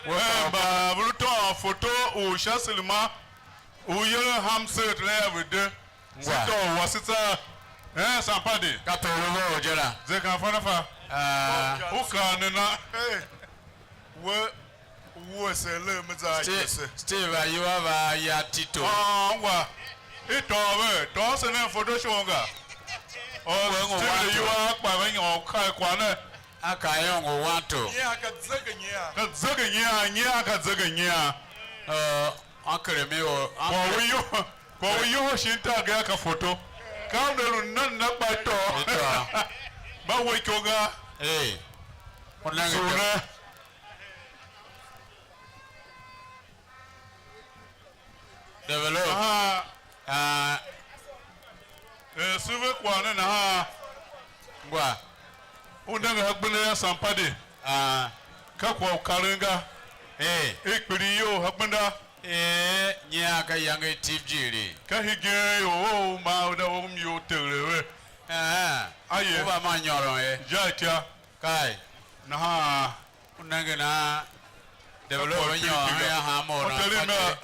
We eh, mba ve lu tôôn foto u sha silima u yeren Hamset la ya ve de. Se ngwa tôô u wase tsa. Eh, Sampadi. Ka pe u lu vough je la. Ze kan fa na fa. Ah. U kaa ne na. Eh. We wuese le me za Steve, yese. Steve ayua va ya Tito. Ah, ngwa. I tôô ve, tôô se nen foto shon ga. Or we ngu Steve wan ayua kpa ve nyôr kai kwagh ne. A ka yô ngu wan to. Nyian ka zege nyian. Ka zege nyian, nyian ka zege nyian. Uh, uncle mi o. Kwagh u yo, kwagh u yoho shin tar ga ka foto. Ka u ne lu nan na kpa tôô. Itôô. Ba we iko ga. Hey. Unange. Sune. Develop. Nahan, ah, er se ve kwagh ne nahan, ngwa, u nenge ha gbenda ya Sampadi. Ah, ka kwagh u karen ga. Eh. I kpiligh iyol ha gbenda. Eh, nyian ka iyange i Tiv Jighilii. Ka hegen ior ou ma u da u m iyol teghle ve. Eh. Aye. U va man nyôron ye. Ja itya. Kai. Nahan. U nenge nan develop nyôr hen ya hanmô u nan fatyô.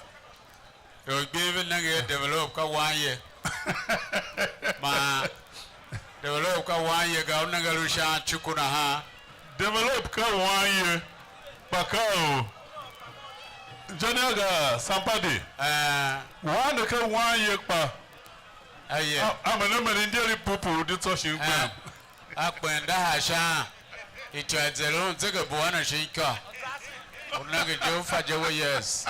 Ior gbing ve nenge er develop ka wanye. Man develop ka wanye ga, u nenge lu sha ancuku nahan. Develop ka wanye, kpa ka u. Jana ga Sampadi. Eh. Wanye ka wanye kpa. Aye. A, a mene mene ndi a li pupuu di tsô shin kpen. Eh. A kpen daha sha an, ityô i zeren un zegebuan u shin ikô. U nenge je, u fa je we, yes.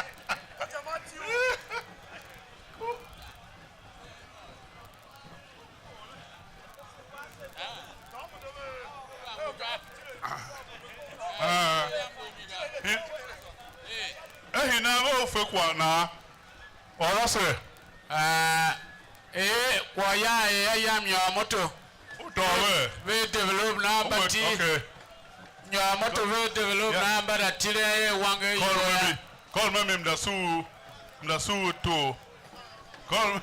Ah, hi-, eh, hii nan ve u fe kwagh nahan? Ôr ase. Ah, ee, kwaghyan er a yam nyôr moto. U tôô ve? Ve develop nan mba ti. Okay. Nyôr moto ve develop nan mba da tilen er wanger iyol yô. Call me mi, call me mi, m da sugh, m da sugh tor. Call me.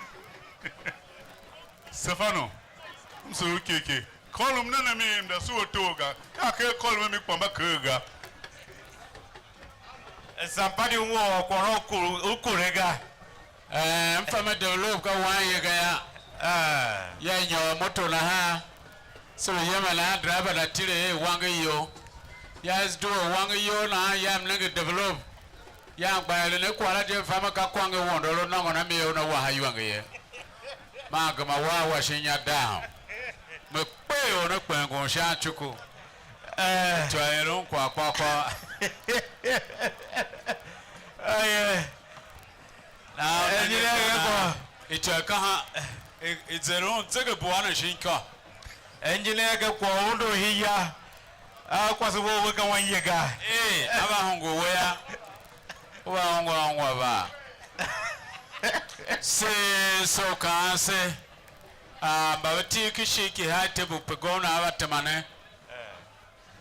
Stefano, m sugh kiki. Kôlom nen a mi, m da sugh a tor ga, ka ker kôlom a mi kpa mba ker ga. Zampadi u ôr kwagh u kure ga. Eh, m fa me develop ka wanye ga yô. Ah. Ya nyôr moto nahan. So yemen nahan driver la tile er wanger iyol. Ya is due wanger iyol nahan, ya m nenge develop. Ya m gba eren a kwagh la je, m fa me ka kwange wondolo nôngon a mi ye una waha iwanger ye. Maa gema wa a wa shin inya down. Me kpe or ne kpen ngun sha ancuku. Eh. Tsô er un kwagh kwagh kwagh. Aye. Now, eh, nenge nyile ye kwagh. Ityô ka han, i, i zeren un zegebuaa ne shin ikô. Engineer, ka kwagh u undu u hia, a kwase wou we ka wan ye ga. Ee, a va hungwa we yô. U va ungwa ungwa va. Se so kaan se, ah, mba ve tindi kishiki high table pe governor a va tema ne.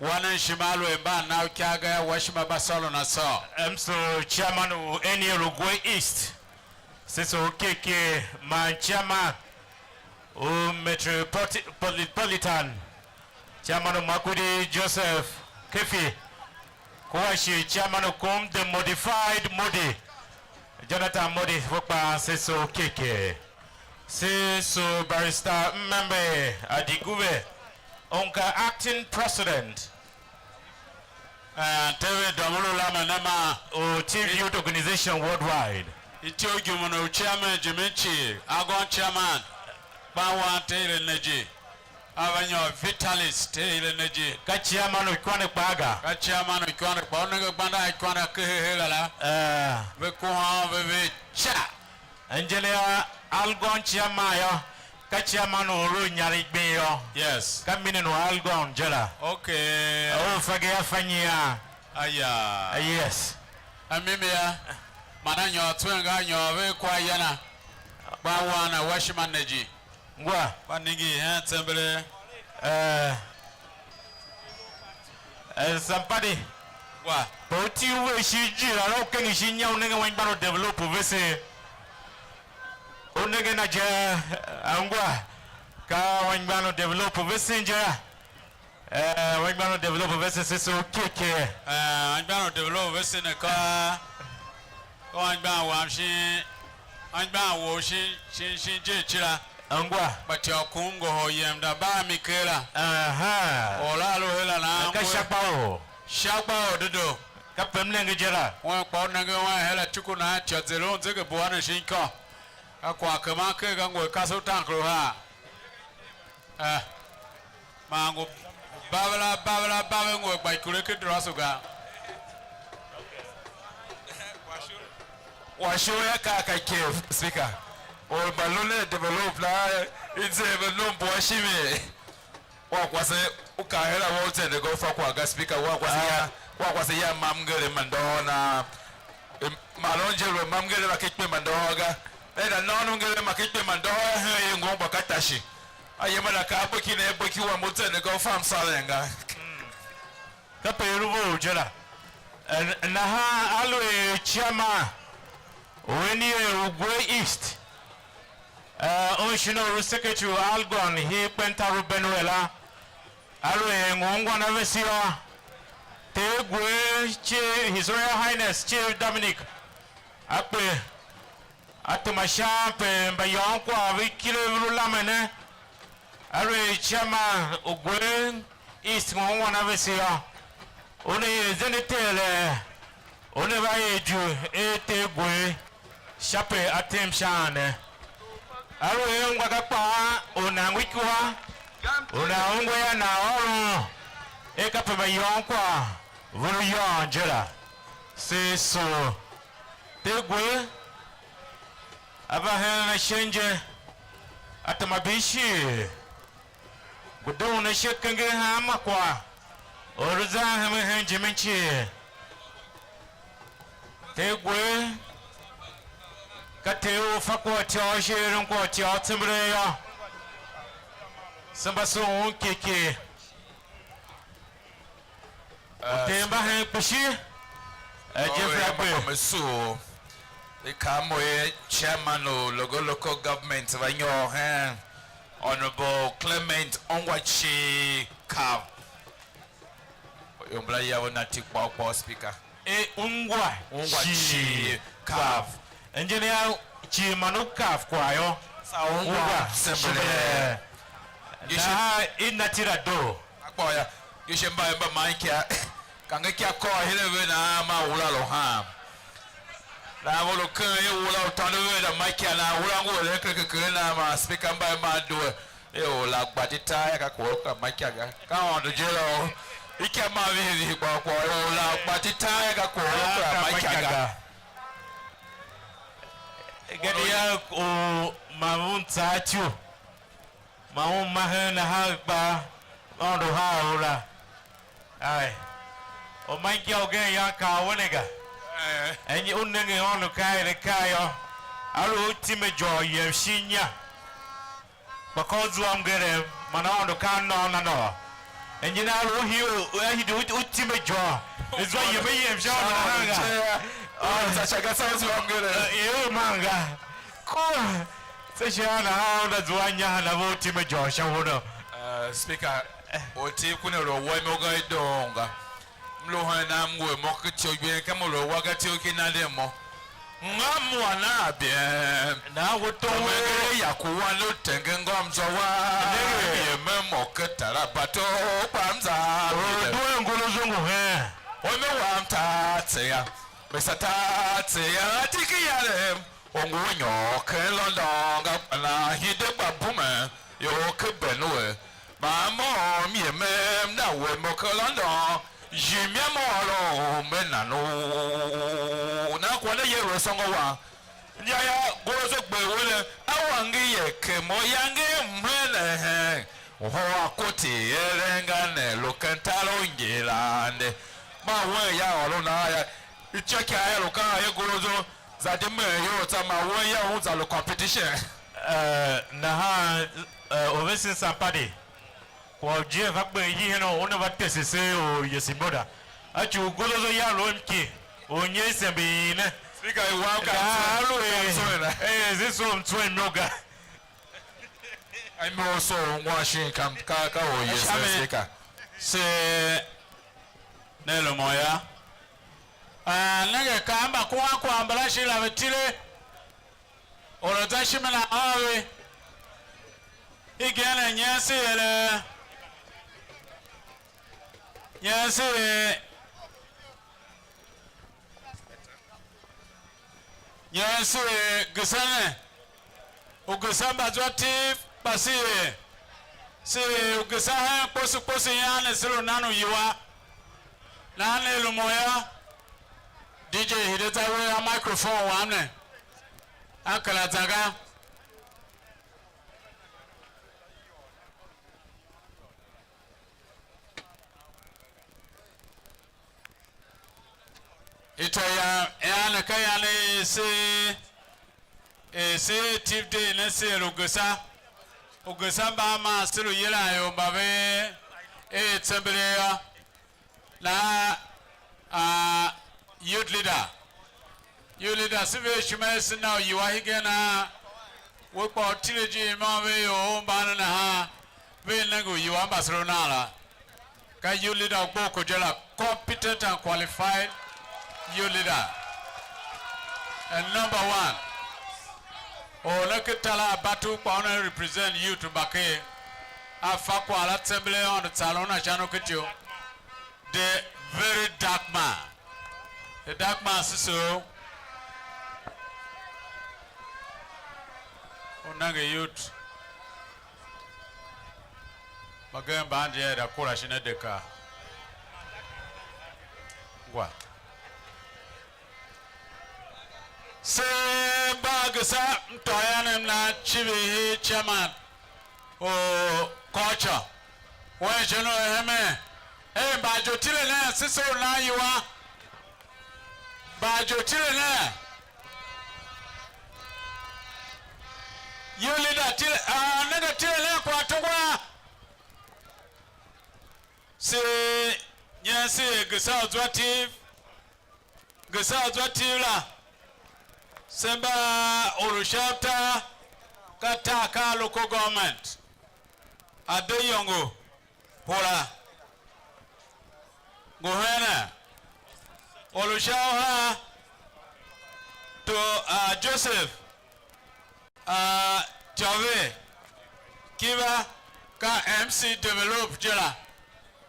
Wa nen ishima aluer mba a na uikar ga yô, wa ishima mba sôron asô. M so chairman u N E L Ugwe East, se so u Keke man chairman u Metropolitan, chairman u Makurdi Joseph Kefi, kua shi chairman u kom the modified Modi, Jonathan Modi, ve kpaa se so u Keke. Se so Barrister Mmembe Adiguve, unka acting president. Eh, te ve dômon u lamen ne ma. U Chief Youth Organization Worldwide. Ityough u chairman jime cii, Algon chairman, kpa wan te ile ne je. A va nyôr Vitalis te ile ne je. Ka chairman u ikwane kpaa ga. Ka chairman u ikwane kpaa. U nenge gbanda a ikwane a kehe hegha la. Eh. Ve kuhan ve ve ca. Engineer Algon chairman yô, ka chairman u lu nyar i gbin yô. Yes. Ka minin u Algon je la. Okay. U fa ga ya fa nyian. Aya. Yes. A mimi ya. Man a nyôr tswen ga, a nyôr ve kwa yana. Gban wan a wa ishima ne ji. Ngwa. Gba ningir hen tsembele. Eh, eh, Sampadi. Ngwa. Kpa u ti u ver ishigh jir, ara u kenger ishigh inya u nenge anmgbian u develop vese. U nenge na je, eh, angwa, ka anmgbian u develop vese je. Eh, anmgbian u develop vese se so Keke. Eh, anmgbian u develop vese ne ka, ka anmgbian wam shin, anmgbian wou shin, shin, shin je cila. Angwa. Kpa ityô u kum ngohol yem da ba a mi kera. Aha. Or la a lu hela nan ka we. Shagba u. Shagba u dodo. Ka pe m nenge je la. Wen kpa u nenge wen hela tuku nan ityô zeren u zegebuaa ne shin ikô. Ka kwagh keman ker ga, ngu a kase u tankere uhar. Eh. Man ngu bavela, bavela, bave, ngu a gba ikure ken terasu ga. Washu ya ka ka ikev, Speaker. Or mba lu ne develop la, i ze ve nom bua shime. Wa kwase u ka hera wa u zende ga u fa kwagh ga, Speaker. Wa kwase ya, wa kwase ya mam ngere ma ndôhôr na. Em, malon je lu mam ngere ma ke kpe ma ndôhôr ga. Enda nôôn ngere ma ke kpe ma ndôhôr hen ye ngon gba ka tashi. A yem a na ka a beki ne, a beki wam u zende ga u fa msaren ga. Kape i lu vough je la. Eh, nahan aluer chairman u N E A Ugwe East, eh, un shin u lu secretary u Algon hii kpen tar u Benue la, aluer ngu ungwan a vese yô, Ter Gwer, His Royal Highness Chief Dominic, a kpe a tema sha pe mbayôôn kwagh ve kile ve lu lamen ne, aluer chairman u Gwer East ngu ungwan a vese yô, una er zende teel, una va er ijo i Ter Gwer sha pe a tem sha a ne. Aluer ungwa ga kpaa, u nan ngu ikyua, u nan ungwa yô, nan ôron er kape mbayôôn kwagh ve lu yôôn je la. Se soo. Ter Gwer a va hen ashe je, a tema bishigh, ngu dughun ashe kenger hanma kwagh, or u zan hemen hen jimin cii. Ter Gwer ka Ter u fa kwaghtôô, shi eren kwaghtôô tsember yô, se mba sughun kiki. Uter mba hen kpishi, eh, Jeffrey Agbe. Mba me soo, i ka mo ye chairman u Logo Local Government va nyôr hen Honorable Clement Ongwachi Kav. Ior mbala ya ve na ti kpôghôr kpôghôr, Speaker. E ungwa. Ungwa cii, cii, kav. Engineer, cii man u kav kwagh yô. Sa ungwa, ungwa sembele. Sembele. Nahan i na tira doo. Akpôghôr ya. Yushe mba, mba man ikya. Kange ikya kôr her a ve nahan maa ura lu han. Nahan ve lu ken ye ura u tôndo ve da ma ikya nahan ura ngu eren kerekere nahan man Speaker mba man due. E or la gba ti tar ya ka kwagh u ka ma ikya ga. Ka Aôndo je la u. Ikya ma vihi vihi kpôghôr kpôghôr. E or la gba ti tar ya ka kwagh u ka ma ikya ga. Gadia u man un tsaa ityough, man un ma hen nahan kpaa, Aôndo haa u la. Ai, u ma inja ugen yan kaa we ne ga. Eh. Enyi u nenge Aôndo ka er akaa yô, a lu u time ijôô yem shin inya. Kpa ka u zua mngerem, man Aôndo ka a nôô na nôô. Engine a lu u hii u, u hidi u, u time ijôô, i zwa yem a yem sha u nahan ga. Aa, za sha ga sa u zua mngerem. Eh, i er man ga. Ko, se shi a nahan u da zua nya hana ve u time ijôô sha u no. Eh, Speaker, ortiv ku ne lu a wa imo ga i doon ga. M lu hen nam ngu a mo ken ityough, ka mo lu a wa ga ityough ki nande mo. Ngô m wa nan bem. Nan we tom we. Ere ya ku wan lu tenge ngô m zwa wa. Nenge. Ye me mo ke tara bato kpa m za. Due ngulu zungu hen. O me wa m ta tse ya. Me sa ta tse ya, a tiki yarem. O ngu we nyôr ken London ga, na hide gba bume. Yo ke Benue. Man mo m ye mem na we mo ke London, jimia mo ôron me nan u nan kwagh ne ye lu sôngo wang. Inja ya gorozo gbe we ne, a wange ye ke mo yange mhen ehen. Hoa koti eren ga ne lu ken tar u ngilande. Ma wen ya ôron a ya, ityôkyaa ya lu kaa ye gorozo, za di me iyol tsa ma wen ya un za lu competition. Eh, nahan, eh, Ovesen Sampadi. Kwagh u Jeff a gbe yihen u una va tese se or Yesimoda. A ci u gorozo ya lu mki, u nye isembe i ne. Speaker, i wa ka. Da a lu er, eh, zi so mtswen mo ga. I mo so ungwa shin kam ka, ka or Yesu. Amen. Speaker. Se ne lu mo ya. Ah, nenge ka mba kuan kwagh mbala shi la ve tile. Or a za ishima na a ve, igen er nyen se er, nyen se er, nyen se er gesa ne, u gesa mbazwa tiv kpa se er, se er u gesa hen kposo kposo ian ne se lu nan u iwa. Nahan ne lu mo yô, D J, hide za we a microphone wam ne. A kera za ga. Ita ya, ya ne ka ya ne i se, i se Tiv Day ne se er ugesa. Ugesa mba a maa se lu yilan ior mba ve er tsembelee yô. Nahan, a, youth leader, youth leader, se ver ishima er se na u iwua hegen nahan, we kpa u tile ijiir i môm ve ior u mban ne nahan, vea nenge u iwua mba se lu nan la. Ka youth leader u Gboko je la, competent and qualified youth leader. And number one, or ne ken tar a battle kpa una represent youth mba ker, a fa kwagh la tsembelee Aôndo tsar una sha no ken ityough. The very dark man. The dark man, siso. U nenge youth. Mbagenev mban je da kura shin a deka. Ngwa. Se mba gesa mtôôr yanem na civir chairman u culture, wen je u hemen, er mbaajotile nen, se se u nan iwa, mbaajotile nen, you leader tile, ah, nenge tile nen kwagh tungwa. Se nyen se er gesa u zwa Tiv, gesa u zwa Tiv la, se mba or u sha utar, ka tar ka local government, Adeyongo Hura, ngu heen a, or u sha uhar, to, a, Joseph, a, Tyôve, Kiva, ka M C Develop je la.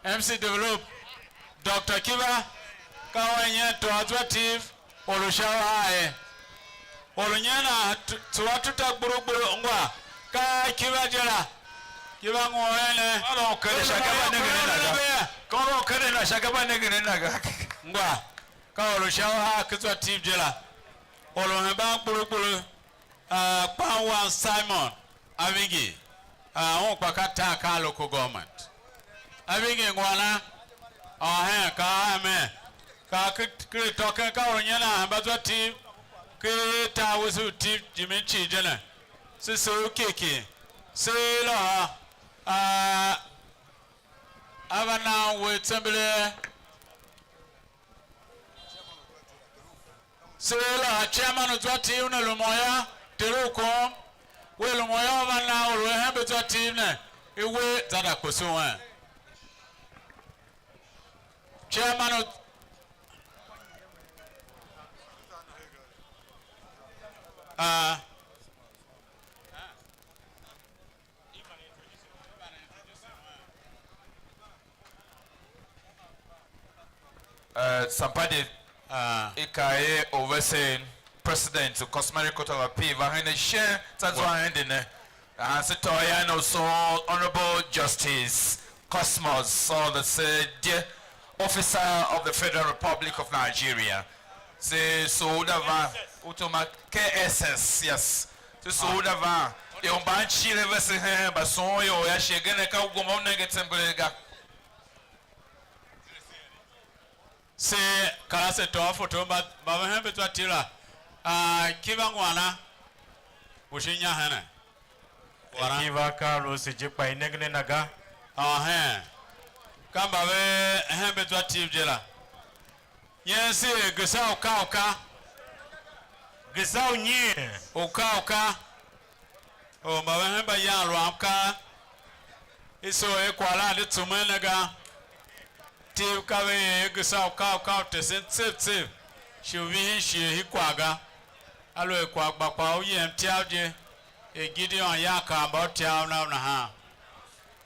M C Develop, Doctor Kiva, ka wen nyen tôô zwa Tiv, or u sha uhar ye. Or u nyen a tu-, tsuwa tuta gburu gburu ungwa, ka Kiva je la. Kiva ngu ene. Ka u kende sha ka mba nengen a na ga. Ka u kende na sha ka mba nengen a na ga. Ngwa, ka or u sha uhar ki zwa Tiv je la. Or u hemban gburu gburu. Ah, Kpanwan Simon Avingi, ah, un kpa ka tar kaa local government. Avingi ngwana, ahen, ka a me, ka ki, ki tôken ka or u nyen a hemba zwa Tiv, ki tar wese u Tiv jimin cii je ne. Se se u kiki, se lôhô, ah, a va nan we tsembelee. Se la chairman u zwa Tiv ne lu mo yô, ter u kom, we lu mo yô, u va na or u a hembe zwa Tiv ne, i we za da kposo wen. Chairman u, ah, Uh, Sampadi, ah, i kaa er u vesen President u Customary Court of Appeal va hen ashe, tsô zwa hen di ne. Nahan se tôô ian u so Honorable Justice Cosmos Saul the Third, Officer of the Federal Republic of Nigeria. Se soo da van, u tuma K S S, yes. Se soo da van. Ior mban cire vese hen mbason ior ya shi agen ka u gomom nenge tsembelee ga. Se kara se tôô foto mba, mba ve hembe zwa Tiv la. Ah, ki va ngwana, u shin nya hene? Ngwana. Ki va ka lu se je kpa i nenge ne na ga. Ahen. Ka mba ve hembe zwa Tiv je la. Nyen se er Gesa u ka u ka? Gesa u nyi? U ka u ka. Or mba ve hemba yan lu amkaa, i soo er kwagh la ande tsumen ne ga. Tiv ka ve er Gesa u ka u ka u tesen tsev tsev, shi u vihin shighe hii kwagh ga. Aluer kwagh gba kwagh u yem ityav je, er Gideon yan kaa mbautyav nav nahan.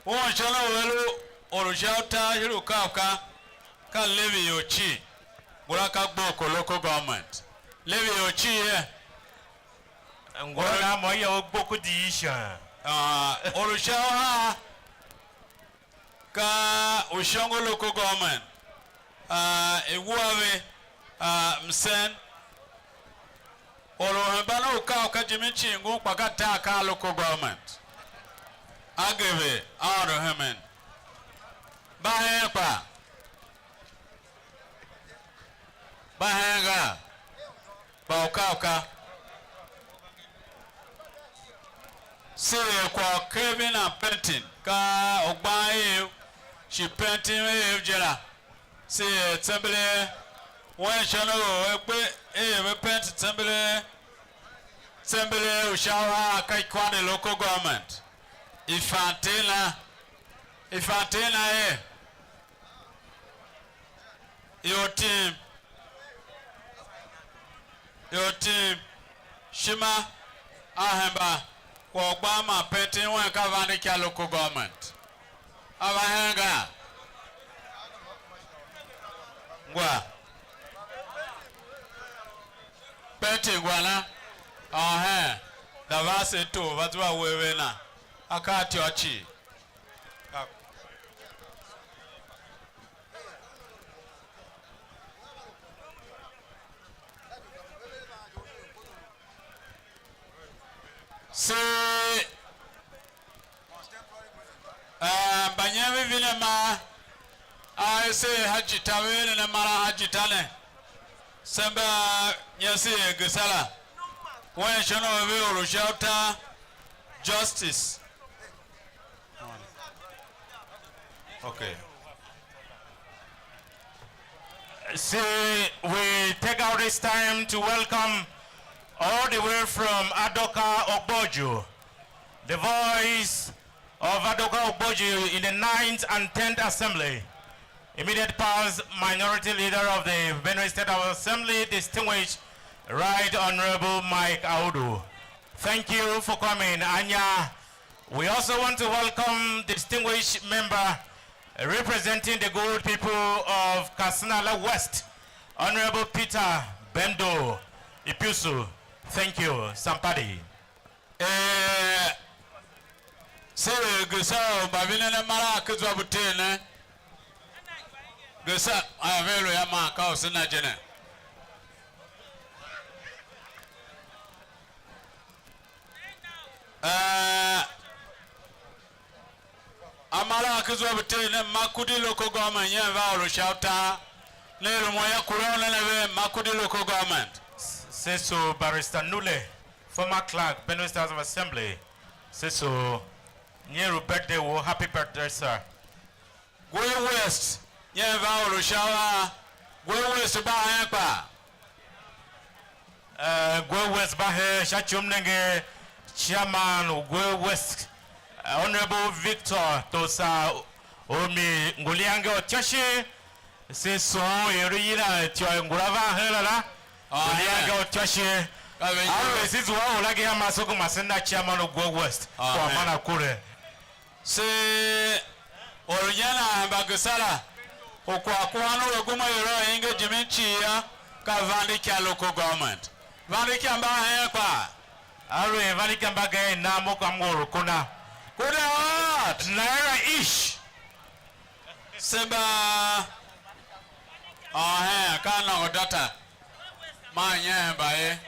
Un sha una u a lu or u sha utar hir u ka u ka, ka Levi Ochi, ngula ka Gboko Local Government. Levi Ochi ye. Ngula na mo ya u Gboko Division. Ah, or u sha uhar ka Ushongo Local Government. Ah, i wua ve, ah, msen. Or u hemban u ka u ka jimin cii ngun kpa ka tar kaa local government. A geve, a ôndo hemen. Mba heen kpa? Mba heen ga? Kpa u ka u ka. Se er kwagh u Kevin and Pentin, ka u gban ev, shi Pentin ev je la. Se er tsembelee, wen sha ne u a gbe er ve penti tsembelee, tsembelee u sha uhar ka Ikwane Local Government. I fan Ter na, i fan Ter na er, ior tim, ior tim, ishima a hemba, kwagh u gban man penti wen ka vande ikya local government. A va hen ga? Ngwa. Penti ngwa na? Ôhen. Da va ase tor, va zua uwe ve na. Akaa tyô cii. Se, eh, mbanyen vivin a ma a ese ha jita, ve eren amara ha jita ne, se mba nyese er Gesa la, wen sha una u ve or u sha utar, Justice. Okay. See, we take out this time to welcome all the way from Adoka Ogboju, the voice of Adoka Ogboju in the ninth and tenth Assembly, immediate past Minority Leader of the Benue State House Assembly, distinguished Right Honorable Mike Audu. Thank you for coming, Anya. We also want to welcome distinguished member representing the good people of Katsina West, Honorable Peter Bemdo Ipusu. Thank you, Sampadi. Eh, se er Gesa u mbavinen amara ken zwa bu Ter ne. Gesa a ve lu ya man ka u se na je ne. Eh, Amara Akizwa Butey ne Makurdi Local Government, nyen va or u sha utar, ne er mo ya kuran ne ve Makurdi Local Government. Seso Barrister Nule, former clerk, Benue State House of Assembly. Seso, nyeru birthday wo, happy birthday, sir. Gwe West, nyen va or u sha utar, Gwe West ba hen kpa. Eh, Gwe West ba he sha ci u mnenge chairman u Gwe West, eh, Honorable Victor Tosa Omi ngu liange u tyôshi, se soo er u yilan ityô i ngula van her la la, ngu liange u tyôshi. Amen. Always is wa u lage ha masoko masen na chairman u Gwe West. Amen. Kwa mana kure. Se or u nyen a hemba Gesera u kwagh kuhan u a guma ior a inge jimin cii yô, ka Vandikia Local Government. Vandikia mba hen kpa? Aluer Vandikia mba geren nan mo ka m or u kuna. Kuda ot! Naira ish. Se mba ôhen ka nôngo data. Man nyen hemba ye?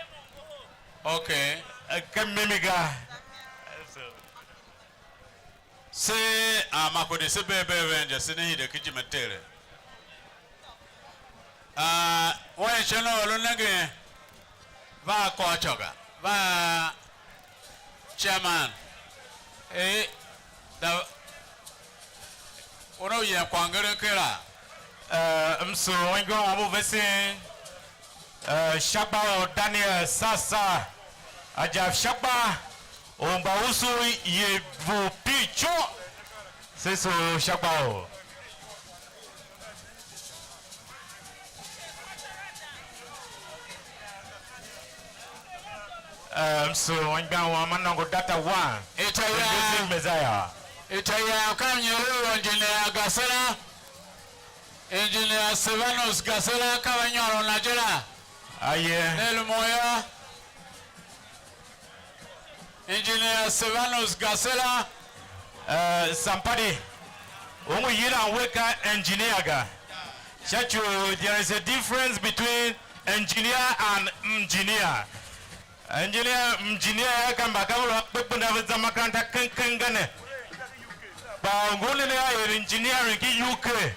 Okay. Eh, ka mimi ga. Se a Makurdi, se bee bee ven je, se ne hide ken ijime Tere. Ah, wen sha ne u lu nengen, va a kôr ityô ga, va a chairman. Eh, da, una u yem kwagh ngeren kera. Eh, m sugh anmgbian wam u vesen, eh, Shagba u Daniel Sasa, a jav Shagba u mba usu ye vu pi ico, se sugh Shagba u. Eh, m sugh anmgbian wam a nôngo data wan. Ityô yam, Messiah. Ityô yam ka mnyeru u Engineer Gasera. Engineer Silvanus Gasera ka va nyôron na je la. Aye. Ne lu mo yô. Engineer Silvanus Gasera. Eh, Sampadi, u ngu yilan we ka engineer ga. Sha ci u there is a difference between engineer and mngineer. Engineer, mngineer ka mba ka ve lu a kpe kpe na ve za makaranta keng keng ga ne. Kpa ngun ne a er engineering ki U K,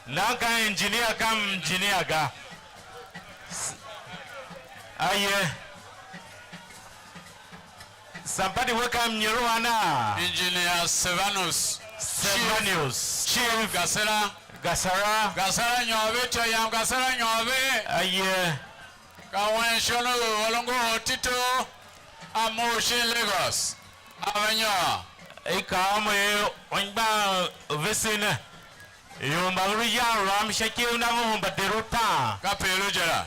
nan ka engineer ka mngineer ga. S-, aye. Sampadi we ka mnyeru ana? Engineer Silvanus. Silvanus. Chief. Chief. Gasera. Gasera. Gasera nyôr ve, ityô yam Gasera nyôr ve. Aye. Ka wen shon u or u ngohol Tito a mough shin Lagos, a va nyôr. I kaa a mo er, anmgbian vesen ne, ior mba ve lu yan ram sha ikev na ve hemba deri utaan. Kape i lu je la.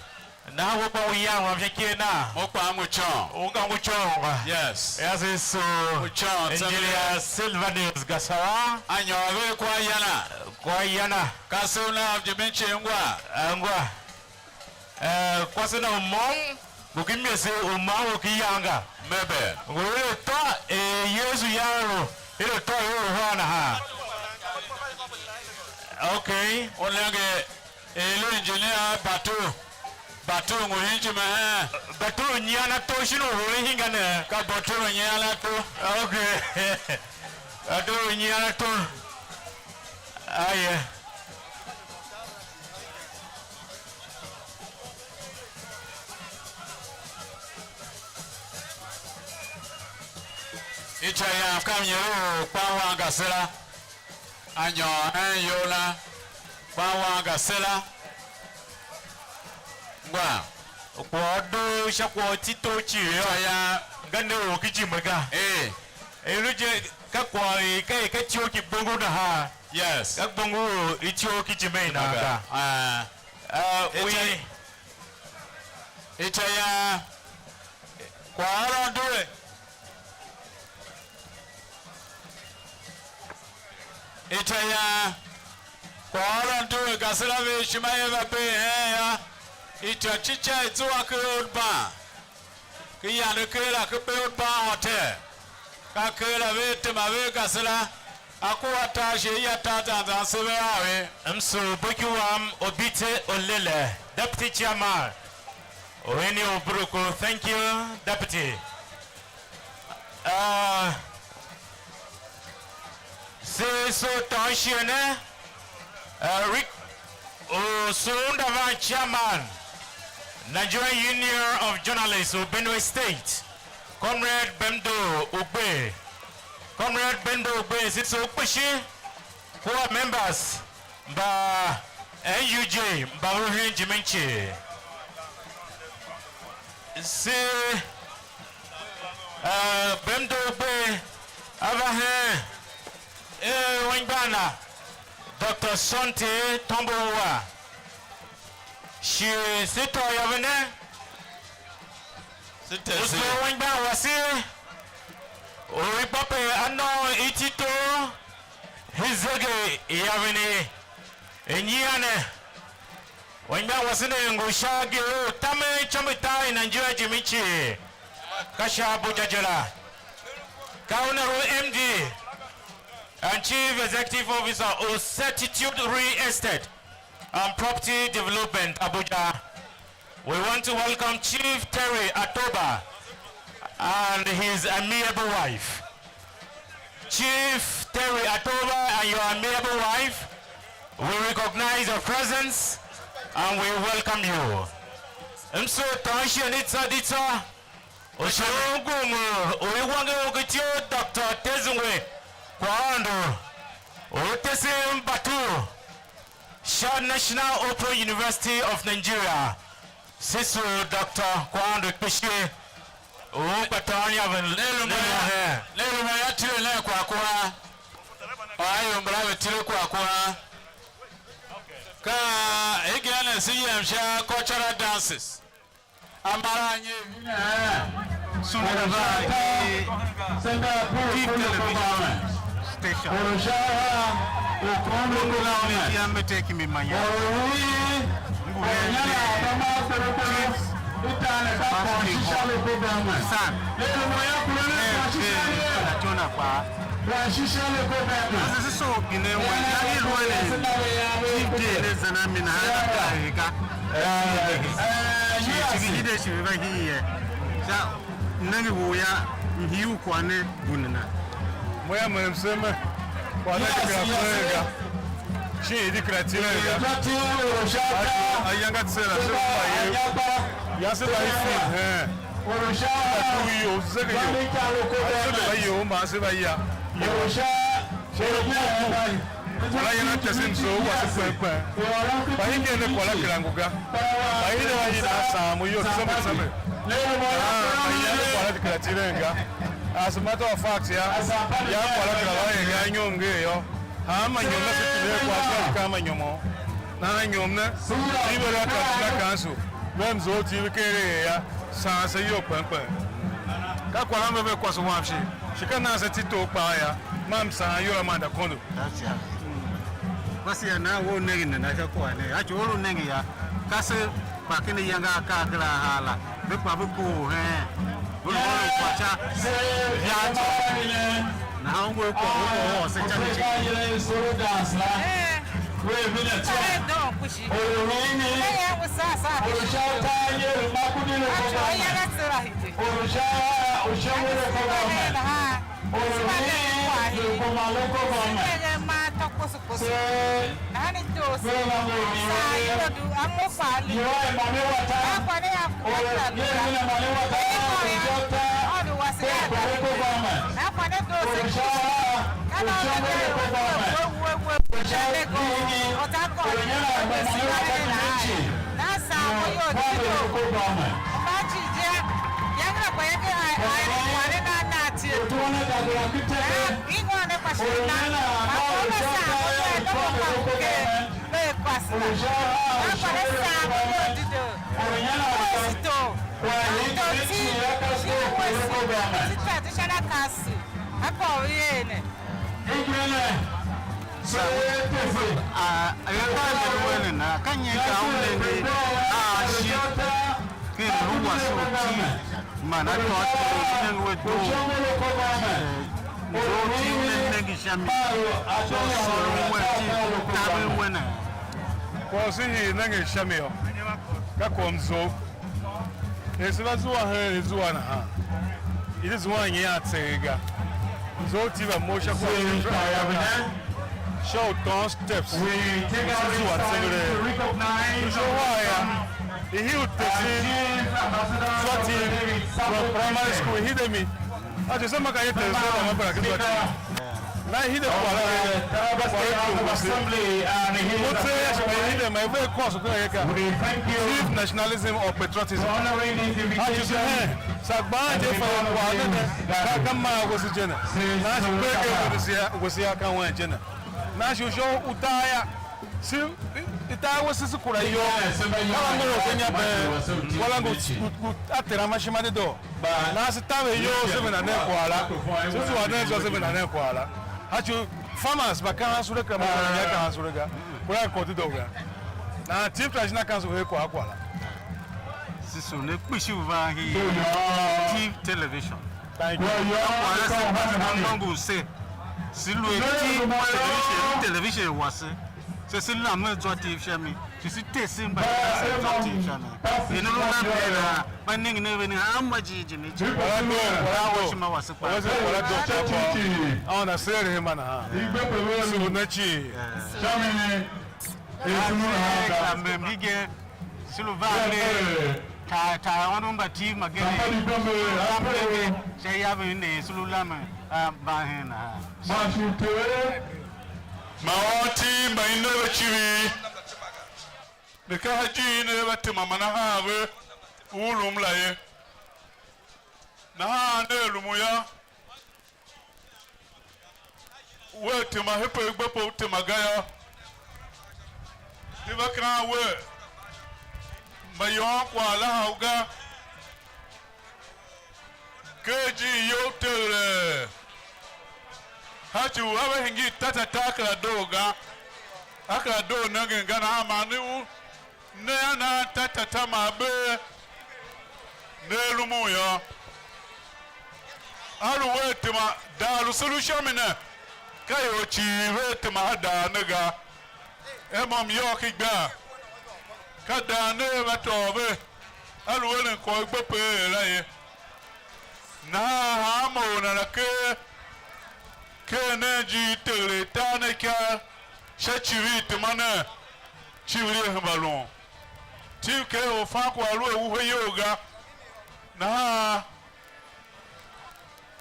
Nahan we kpa u yan ram sha ikev na. Mo kpaa mo con. U nga ngu con ga. Yes. Yes, so. Mo con, Engineer Silvanus Gasara. A nyôr ve kwa yana. Kwa yana. Ka se u na jimin cii ngwa. Eh, ngwa. Eh, kwase na u môm, ngu ki mese u môm u ki yanga. Maybe. Ngu er atô er Yesu yar lu, er atô er u hôr nahan. Okay. U nenge, er lu engineer Batu. Batu ngu hingir me hen. Batu u nyian ato shin u hur hingir ne. Ka Batu u nyian ato. Okay. Batu u nyian ato. Aye. Ica yam ka mnyeru u Kpan Wan Gasera, a nyôr hen iyol na, Kpan Wan Gasera, ngwa. Kwagh u doo sha kwagh u Tito cii yô, ica yam nga ne or ki jime ga. Ee. I lu je, ka kwagh i ka, i ka ityough ki gbongo nahan. Yes. Ka gbongo u ityough ki jime i nan ga. Ah. Ah, ica, wi. Ica ya kwaghôron due. Ica ya kwaghôron due, Gasera ve ishima i va bee hen ya. Ityô cica i zua ken Old Bank. Ki yande ker la, ki Belt Bank Hotel. Ka ker la ve tema ve Gasera, a kua tar shi ya tar zan zan se ve a ve. M sugh boki wam Obite Olele, Deputy Chairman. Oeni Oburuku, thank you, Deputy. Ah, se so tôô shighe ne, ah, Rick Osunda van chairman Nigerian Union of Journalists of Benue State, Comrade Bemdo Ugbe. Comrade Bemdo Ugbe, se so kpishi kua members mba N U J mba ve hen jimin cii. Se, eh, Bemdo Ugbe a va hen, eh, anmgbian na, Doctor Sunday Tombo Ua. Shi se tôô yaven ne, se tese. Usu anmgbian wase u i gba pe a nôô iti tor, i zegeyaven i, i nyian ne. Anmgbian wase ne ngu sha agee u tamen ityombo i tar i Nigeria jime cii, ka sha Abuja je la. Ka una lu M D and Chief Executive Officer u Certitude Real Estate and Property Development Abuja. We want to welcome Chief Terry Atoba and his amiable wife. Chief Terry Atoba and your amiable wife, we recognize your presence and we welcome you. M so tôô shighe ne tsô di tsô, u sha u ngum u i wanger u Doctor Tezungwe Kwaghôndo, u tesen mbatu sha National Open University of Nigeria, se soo Doctor Kwaghôndo kpishi u gba tôôn yaven. Ne lu ne lu mba ya, hen. Ne lu mba ya tile nen kwagh kua. Or a ior mbala ve tile kwagh kua. Ka hegen ne se yem sha cultural dances. Amara anye vine eh. Sundaba i Deep Television Station. Ngu heen Chief Basketball San, eh, eh, Latona kpaa. Ase se soo pinen wen, ya i lu eren Chief J ne zan a mi nahan a kaa er ga. Shi, shi ve hide shi ve va hii ye. Sha nenge wou yô, m hii u kwagh ne ngu nena? Mo yô, m er msen mer, kwagh ne di kera kuren ga, shin i di kera tilen ga. Ayange a tser a se lu mbayev, yô, se va i fim heen. Se va dugh iyol, se zege iyol, se va iyol, man se va ya iyol. Sha ior ku ku, kwagh la yen a tese mzough wase kpen kpen. Kpa hingen ne kwagh la kera ngu ga. Kpa hide a hide a saan mo iyol tsembe tsembe. Nahan mayange kwagh la di kera tilen ga. As a matter of fact, ya, ya kwagh la kera va er ga anyom nger yô. Hanma nyom ne se tile a kwagh sha u kan ma nyomo. Nahan nyom ne, i ve lu a Katsina Council, ve mzough tile ken er ya, saan se iyol kpen kpen. Ka kwagh la m ve ve kwase wam shi, shi ka nan se ti tor kpaa yô, ma m saan iyol a ma nda kondo. That's it. Kwase ya nan we u nenge nana sha kwagh ne, a ci u u lu nenge yô, ka se kpa ken ayange akaa kera a haa la, ve kpa ve kohol heen, ve lu ôron kwagh sha ya tsô. Nahan u ngu a kwagh u kwagh u ôr se ican ne cii. Or u sha ushangir u kômômon, or u hii zurukuma local government, se ve va ngohol iwer, iwer er Mami Wata, or u nger er Mami Wata, or u sha uta, ke local government, or u sha ushangir u kômômon, or u sha uta, or u nger er Mami Wata, or u nger er Mami Wata. Sa, a, a, ka a nenge wen ne na, ka nyi ka u nenge a shi ken lu wase u iti man a tôô tile u nenge we doo, eh, nzo u iti u ne nenge sha mi, sha u soo wen iti taver we ne? Kwagh u se hii nengen sha mi yô, ka kwagh u mzough. Er se va zua hen i zua nahan, I di zuan nyi a tseegh ga. Zough T V a mough sha kwagh u Central Africa sha u tôôn steps u se zua tsengelee. Sha uhar yô, i hii u tesen zwa T V from primary school, i hide mi. A tesen ma ka ye tesen zwa ma kera ken zwa T V. Na hide kwagh la ve, kwagh la ve tyough vese. Mo tseegh a shi me hide ma i ver course kera ye ka Chief Nationalism or Patriotism. A tesen hen, sa gban je fa ye kwagh ne ne, ka, ka maa wese je ne. Na shi pe ke wese ya, wese ya ka wen je ne. Na shi u sha u tar ya, si, i, i tar wese si kura iyol. Ka la ngohol se nya been, wala ngu, ngu, ngu a tera ma ishima dedoo. Nahan se taver iyol se venda nen kwagh la, se zua nen zwa se venda nen kwagh la. A ci u farmers mba kahan sule kera mba kahan sule ga, kura a kôr dedoo ga. Nahan Tiv Traditional Council ve kwagh kwagh la. Sisu ne kpishi u van hi Tiv Television. Thank you. Kwagh la se kpishi u nôngo u se, se lu a Tiv Television, television wase. Se, se lamen zwa Tiv sha mi, shi se tese mbayev se zwa Tiv sha mi. Er ne lu nan ne la, mba nengen a ve ne hanma jighjigh ne jighjigh. Kwagh la doo, kwagh la doo. Wase, kwagh la doo, kwagh la doo. Aôndo a seer a hemba nahan. Sugh ne cii. Sha mi, er se lu nahan ga. Ka mem hegen, se lu van ne, tar, tar ônov mba Tiv mbagenev. Sha iyaven ne, se lu lamen a van hen nahan. Man shi u Ter. Man ôôn iti mba i ne ve icivir, ne ka sha ijiir i ne ve tema man a haa ve u ulum la ye. Nahan ne er lumun yô, wea tema hempe u gbe pe u tema ga yô, i va kaan wer, mba yôôn kwagh la ha u ga. Ker ijiir you teghelee, sha ci u a va hingir tatata a kera doo ga, a kera doo nengen ga nahan man ne u ne a nan tatata man bee ne lumun yô. A lu wea tema, daa lu se lu sha mi ne, ka ior cii vea tema a daa ne ga. Emô myôô ki igbar, ka daa ne va tôô ve, a lu eren kwagh u i gbe pe er la ye. Nahan hanma or nana ker, ker nen ijiir teghelee tar ne ikar sha icivir i tema nen, icivir ia hemba lun. Tiv ker u fan kwagh lu a wuhe iyol ga. Nahan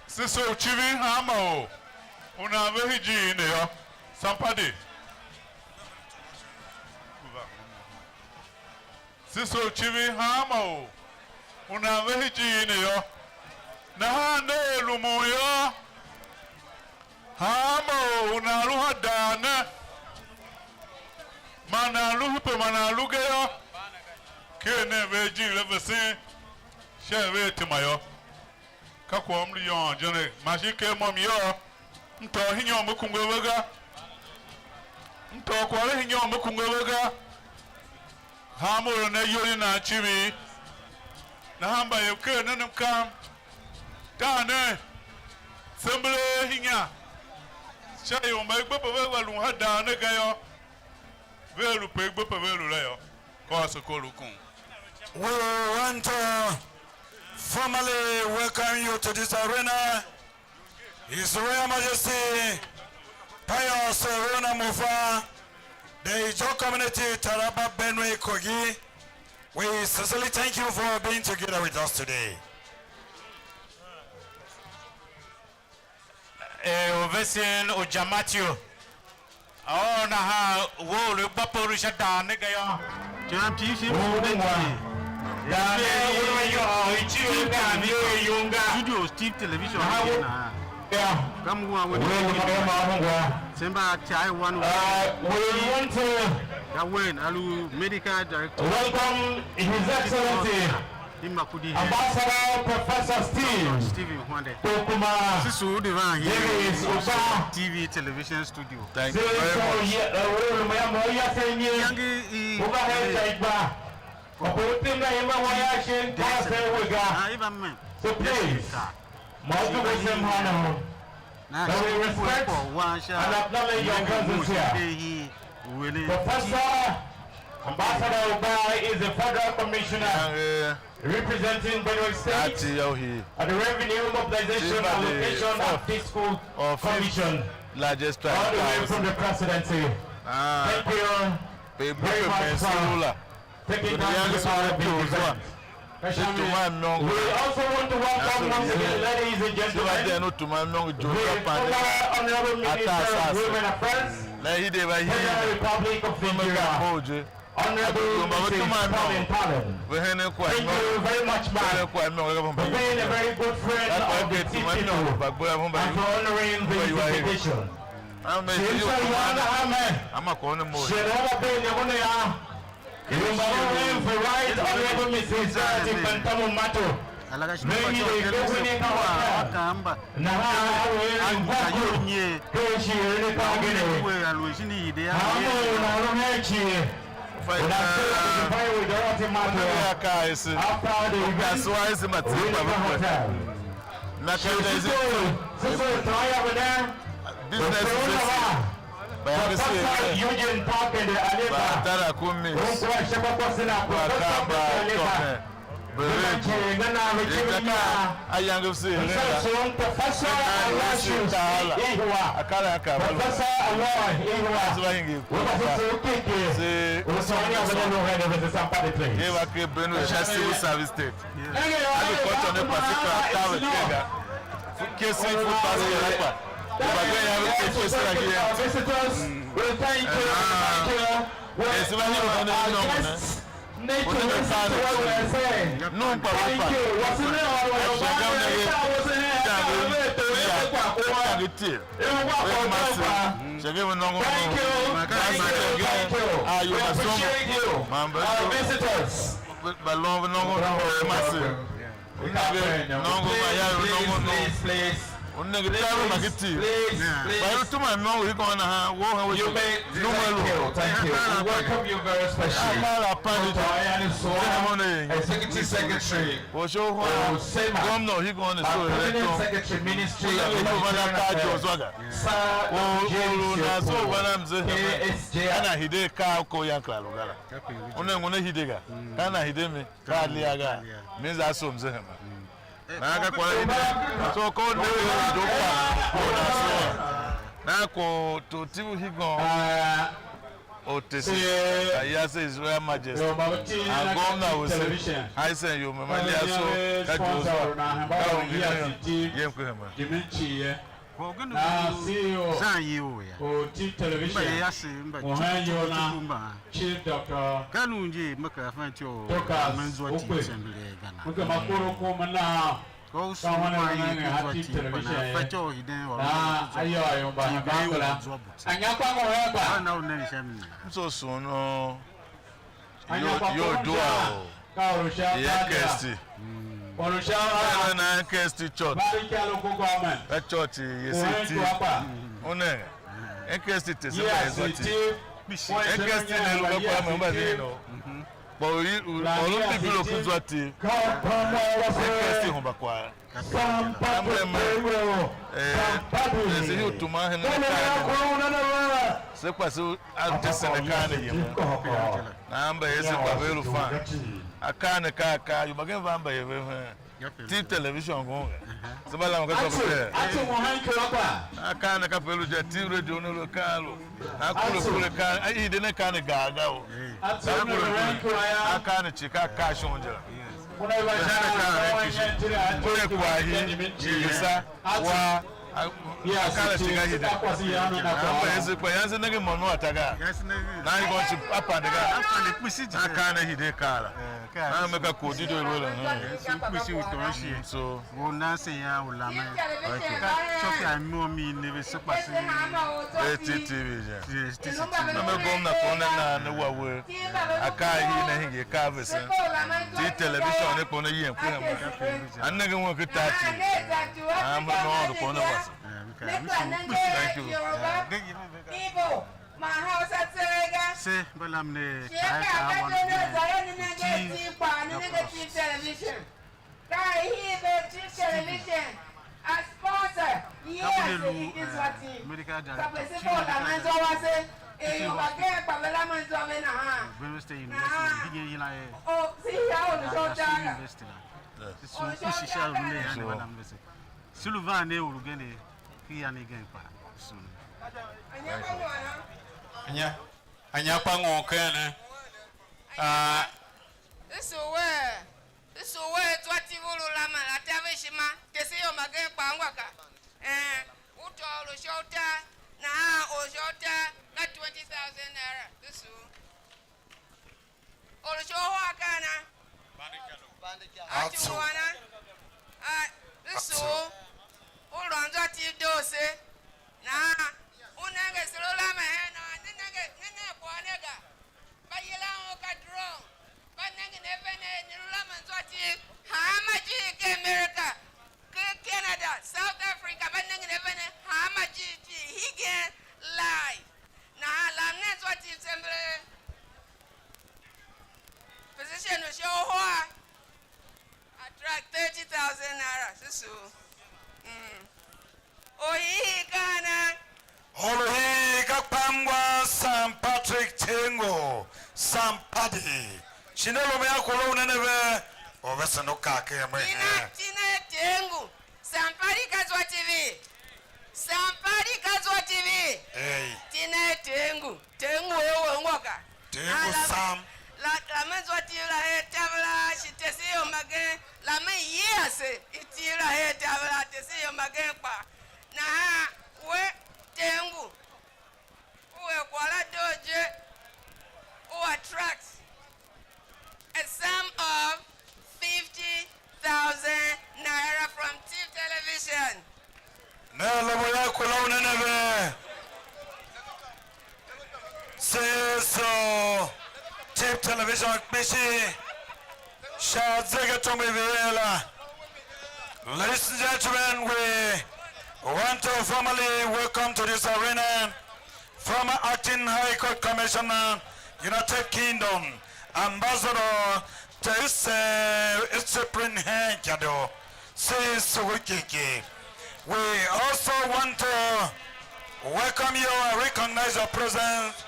se soo u civir hanma or u nan ve ijiir ne yô. Sampadi. Se soo u civir hanma or u nan ve ijiir ne yô. Nahan ne er lumun yô, hanma or u nan lu sha daa ne, man nan lu hempe ma nan lu ga yô, ker nen ve ijiir a vesen sha er vea tema yô. Ka kwagh u m lu yôôn je ne, man shin ker mo m yôô, m tôô ihinyô m kungwa ve ga, m tôô kwagh la ihinyô m kungwa ve ga. Hanma or a na iyol i nan icivir, nahan mbayev ker nen mkam, tar nen, tsembelee ihinya sha ior mba i gbe pe ve va lun sha daa ne ga yô, vea lu pe i gbe pe ve lu la yô, ka ase kor u kun. We want to formally welcome you to this arena, His Royal Majesty Pius Orona Mofa, the Ijo community, Taraba, Benue, Kogi. We sincerely thank you for being together with us today. Eh, u vesen u Jamatio. Oh, nahan we u lu gba pe u lu sha daa ne ga yô. Jam ti shi mu ne ti. Daa ne u lu yô, i ci u ga ne yunga. Studio Steve Television nahan. Kam wa we ne. Semba chai one. Uh, we want to, ya wen alu medical director, welcome His Excellency Ambassador Professor Steve Stephen Hwande. Kokuma. Sisu di van here. Davis Uba. T V television studio. Thank you very much. Yangi i. Uba he cha igba. Kwa kutimba ima waya shin kwa se wega. Ah, ivan men. So please, mo tu ko sem hana. That we respect and acknowledge your presence here. Professor Ambassador Oba is the federal commissioner representing Benue State at the Revenue Mobilization Allocation and Fiscal Commission, all the way from the presidency. Thank you very much for taking time to be part of this event. We also want to welcome once again, ladies and gentlemen, the former Honorable Minister of Women Affairs, Federal Republic of Nigeria, Honorable Missus Colin Palen. Thank you very much, ma'am, for being a very good friend of the Twi people and for honoring this invitation. Shi msa yôngo hanma shi ne una bee iniongo ne yô, ior mba ve eren for Right Honorable Missus Dorothy Pantamo Mato, me ngi de ke wini ka wata. Nahan a lu eren ngôko ken shighe ne ka agene. Hanmô u nan lu hen cii, u nan kera identify with Dorothy Mato after the event, Winnie Hotel. Shi se soo, se soo tôôn yô, ve ne Professor Eugene Park and Aleba, un kua sha kwa kwase na Professor Park and Aleba, ve na cii nga nan ve civir inyaa. Professor Aloysius Ihwa, Professor Aloy Ihwa, ve mba se tsough kiki, u tôôn yô, ve ne lu hen ve se somebody, please. Agriculture ne Pacific a taver ker ga. Fu kese fu Pacific la kpa. Iba gen ya ve ke kese la hien. Ese va nyôr hen ne nôngo ne. U ne ve kpa ne. Num kpa ve kpa. A shi ga u ne ve. Tange. Tange tie. Ve ma se. Shenge ve nôngo nôngo. Ma se shenge. Ayo ma somo. Ma mbe. Ba lon ve nôngo nôngo ve ma se. U nenge nôngo ma ya ve nôngo nôngo. U nenge taver ma ki tiv. Ba lu tuma nôngo i gôôn nahan, wo hen we. Numero. Thank you. We welcome you very specially. Akala pande. Doctor Ayani Sowah, Executive Secretary. Osho ho. Osema. Gomna u high on the show. Permanent Secretary, Ministry of Humanitarian Affairs. Sir James Yoko, K S J. Ana hide ka ko yan kla lugala. Una ngune hide ga. Kana hide mi. Ka lia ga. Mi za som ze hema. Na ka kwa hide. So ko ne do ka. Ko na so. Na ko to ti u high on. Otese, ayase Israel Majesty, a gomna wese, Hyson Yomi, ma lia so, ka Joshua, ka u ngi ne yem ku hema. Jimin cii ye. Na C E O, zan yi u ya. U T V Television, u hen iyol na, Chief Doctor Dorcas Ukpe. Me gema kor u ku me na. Ka u sugh wan ye ken zwa cii kpa nan fatyô u hiden ôron a zwa buti. Anya kpa mo hen kpa. Ana u nen sha mi. M so sun u iyol dua u ye Kristi. Eren na Kristi church. Ka church ye se ti. U ne. Kristi te se ba ye zwa ti. Kristi ne lu ba kwa mo ba ni no. Kpa u i, u, ôron Bibilo ku zwa ti. Se kese hemba kwagh. Ambreme, eh, se hi u tuma hen akaa ne. Se kpa se a tesen akaa ne yem. Nahan mbayev se kpa ve lu fan. Akaa ne ka akaa, ior mbagenev va mbayev ve hen. T V television ngun ga. Se mba lam ka sôr pe. Akaa ne kape lu je, T V radio ne lu akaa lu. A kure kure ka, a ide ne ka ne gar ga o. Ka kure kure. A ka ne chi ka ka shon je la. Una iwa jana ka ne kishi. Una kwa hi, igisa, wa, a ka ne chi ga hide. Amba ese kwa yanse nenge mo no ataga. Na i go chi apande ga. A ka ne hide ka la. Na me ka kodi do lo la. So. Wo nan se yan u lamen. Ka tsô ki a imo mi i ne ve se kpa se. Ve T T V je. Ye, T T V. Na me gomna ko ne na ne wa we. Akaa hi ne hingi ka vesen. Ti television ne ko ne yem ku hema. A nenge won ke ta ti. A mo no ko ne wa. Eh, mi ka, mi su kpushi. Thank you. Igbo, ma Hausa tseegha. Se, mba lam ne, shi ka ka ka wan ne za ye ne nenge ti kpa, ne nenge ti television. Ka i hii ve Chief Television a sponsor, yes, i ki zwa ti. Sa pe se bo la manzo wase. Ior mbagenev kpa ve lamen zwa ve nahan. Benue State University, nahan, hingen yilan er, o, se hia orshon utar ga. University la. Yes. Orshon utar ga. Se lu van ne u lu gende ken ian igen kpa. Anya kpa ngôna. Anya, anya kpa ngôna ken ne. Ah. Isu wer. Isu wer zwa TV u lu lamen la, taver ishima, tese ior mbagenev kpaa ngwa ka. Eh, u tôô orshon utar, nahan orshon utar ka twenty thousand naira, isu. Orshon uhar ka ana? Atsu. Atsu ana? Ah, isu. U lôôn zwa TV doo se. Nahan, u nenge se lu lamen hen nahan, ne nenge, ne nenge kwagh ne ga. Mba yilan un ka drone, mba nengen a ven er ne lu lamen zwa TV hanma ijiir ken America, ken Canada, South Africa, mba nengen a ven er hanma ijiir ijiir hegen live. Nahan lam nen zwa TV sembere. Position u sha uhar. Attract thirty thousand naira, susu. Mm. Or hiihii ka ana? Or u hiihii ka Kpangwa Sam Patrick Tengo, Sam Paddy. Shi ne lu me a kure u ne ne ve, or vesen u kar ken mo. Tina, hen. Tina Tengo, Sam Paddy ka zwa TV. Sam Paddy ka zwa TV. Hey. Tina Tengo. Ter ngu er we ungwa ga. Ter ngu sam. La, la me zwa TV la her taver la, shi tese ior mbagenev, la me yila ase i TV la her taver la, tese ior mbagenev kpa. Nahan we, Ter ngu, u er kwagh la doo je, u attract a sum of fifty thousand naira from Tiv Television. Ne a lobo yô, kura u ne ne ve. Se so Tiv Television kpishi sha zegetombe ve er la. Ladies and gentlemen, we want to formally welcome to this arena former acting High Court Commissioner, United Kingdom, Ambassador Teuse Cyprian Hen Kado, Sisugukiki. We also want to welcome you and recognize your presence,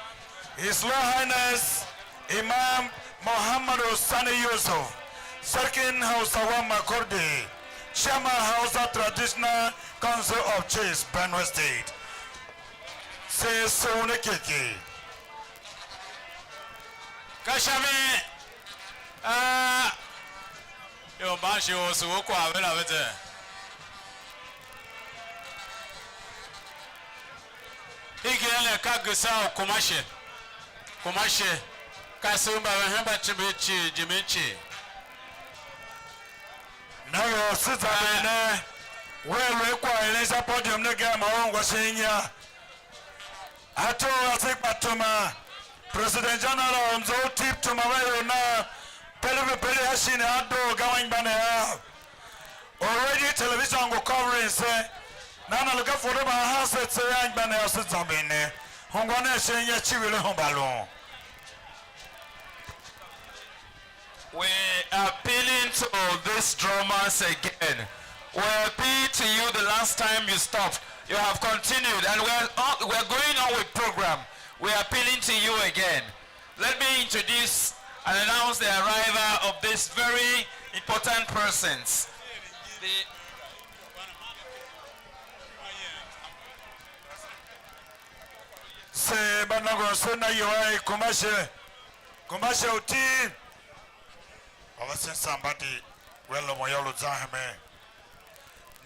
His Royal Highness Imam Muhammad Sani Yusuf, Sarkin Hausawa Makurdi, Chairman Hausa Traditional Council of Chiefs, Benue State. Se sugh ne kiki. Ka sha mi, ah, ior mban shi or sugh u kwagh ve la ve ze. Hegen ne ka Gesa u Kumashe. Kumashe. Ka se u mba ve hemba cimbi cii, jimin cii. Nenge u se zamber ne, wea lu a kwagh eren sha podium ne ga, ma u ungwa shin inya. Ato ase gba tuma, President General mze u tip tuma va ior na, pele pe pele ha shin a doo ga anmgbianev av. Already television ngu covering se, nahan a lu ga foto mba a se tse anmgbianev av se zamber ne. Ungwa nen shin inya civir a hemba lun. We are appealing to these drummers again. We appeal to you the last time you stopped. You have continued, and we're on, we're going on with program. We're appealing to you again. Let me introduce and announce the arrival of these very important persons. The Se mba nôngon se na ior a i Kumashe, Kumashe u Tiv. Ôvasen samba di, we lomo yô, lu zan hemen.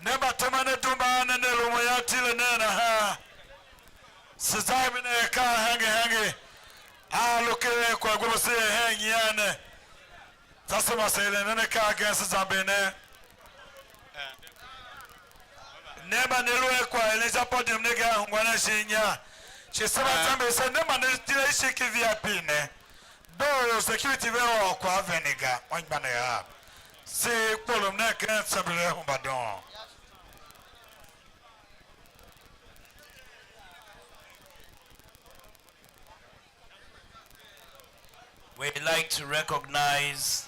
Ne mbatuma ne duma ne, ne lomo yô, tile nen nahan. Se za hemen ne akaa hange hange. A lu ken kwaghbo se er hen nyian ne. Tsô se ma se eren nen akaa agen se zamber ne. Ne mba ne lu a kwagh eren sha podium ne ga, ungwa nen shin inya. Shi se mba zamber se, ne mba ne tile ishigh ki V I P ne. Doo security ve ôr kwagh a ve ne ga, anmgbianev av. Se kporom nen ken tsembele hemba doon. We'd like to recognize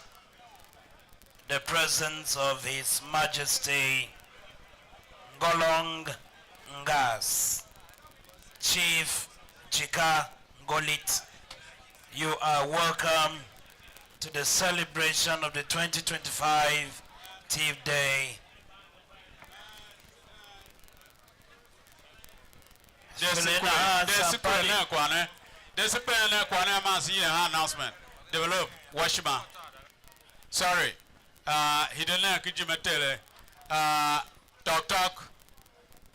the presence of His Majesty Ngolong Ngas, Chief Chika Ngolit. You are welcome to the celebration of the twenty twenty-five Tiv Day. Desi kure, desi kure ne kwane. Desi kure ne kwane, man si ye announcement. Develop, Washima. Sorry. Ah, hide nen ki jime tere. Ah, Tok Tok.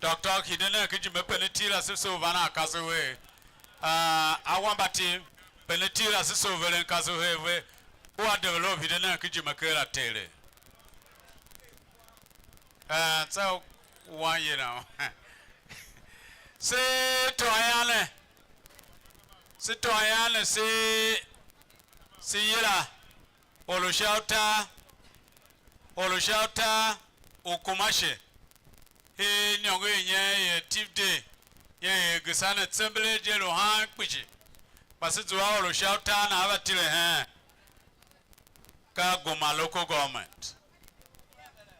Tok Tok, hide nen ki jime pe ne tile ase se u van a kasewe. Ah, awambatim, pe ne tile ase se u veren kasewe ve. U a develop, hide nen ki jime ker a tere. Eh, tsa wan ye na. Se tôô ian ne. Se tôô ian ne, se, se yila or u sha utar, or u sha utar u Kumashe. He iniongo i nyen i er Tiv Day, ye er Gesa ne, tsembele je lu haan kpishi. Kpa se zua or u sha utar na, a va tile heen? Ka Goma Local Government.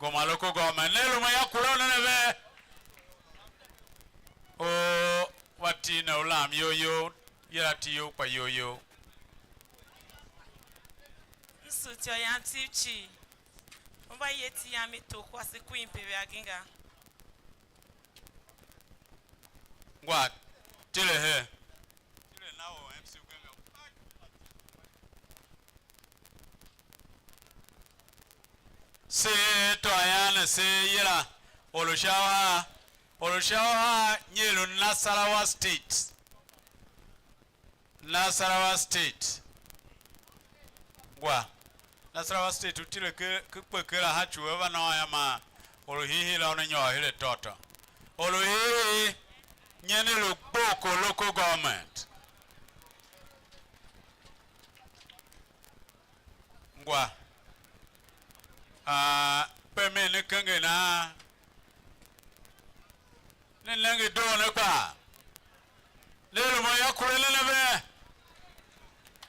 Goma Local Government. Ne lu mo ya kura u nen a ve. O, wa ti ne u lam you you, yila ti you kpa you you. M sugh ityô yam Tiv cii. U mba ye iti yam i tor kwase kuin pe ve agi nga. Ngwa, tile her. Se tôô ian ne, se yila or u sha uhar, or u sha uhar nyi lu Nasarawa State. Nasarawa State. Ngwa. Nasarawa State u tile ke, ke kpe kera ha ci u a va na ôôn ya, man or u hiihii la una nyôr her atôatô. Or u hiihii nyen i lu Gboko Local Government. Ngwa. Ah, pe me ne kenge nahan. Ne nenge doo ne kpaa. Ne lu mo ya kure ne ne ve.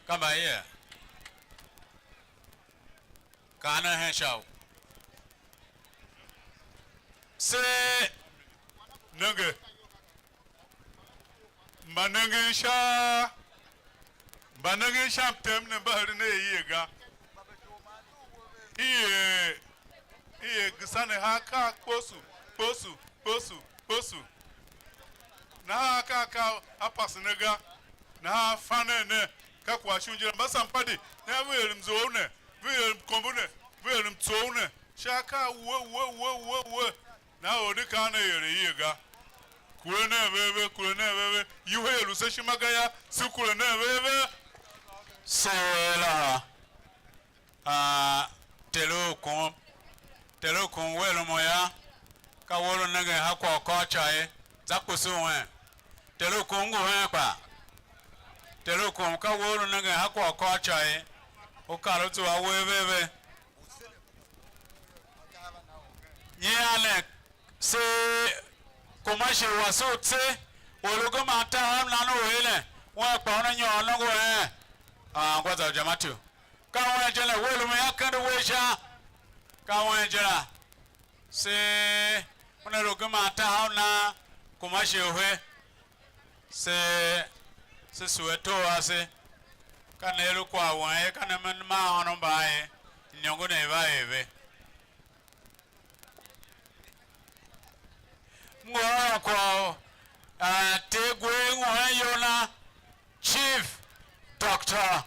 Ka mba ye. Kaa ne hen sha u. Se nenge. Mba nengen sha, mba nengen sha mtem ne mba eren a iye ga. Iye, iye Gesa ne ha akaa kposo, kposo, kposo, kposo. Nahan akaa ka a pase ne ga. Nahan a fa nen ne, ka kwagh shon je la. Mba Sampadi, ne ve er mzough ne, ve er mkombo ne, ve er mtsough ne, sha akaa wuhe, wuhe, wuhe, wuhe, wuhe. Nahan or di kaan er i̱ er a iye ga. Kure nen ve ve, kure nen ve ve. Iwuhe ia lu se ishima ga yô, se kure nen ve ve. Seela. Ah, Ter u Kum. Ter u Kum, we lu mo yô, ka we lu nengen ha kwagh u kôr ca ye, za kpese u hen. Ter u Kum ngu hen kpa. Ter u Kum, ka we lu nengen ha kwagh u kôr ca ye, u kar u zua uwegh ve ve. Nyian ne, se Kumashe wase u tse, u lu geman tahav nan u er ne, wen kpa una nyôr nongo hen, ah, ngwa za u Jamatiu. Ka wen je ne, we lu me ya kende uwegh sha, ka wen je la. Se una lu geman tahav nan Kumashe u he. Se, se sue ato ase. Ka ne lu kwagh wen ye, ka ne me maa ônov mban ye, iniongo ne i va er ve. M ngu ôron kwagh u, ah, Ter Gwer Nguhen Iyol na, Chief Doctor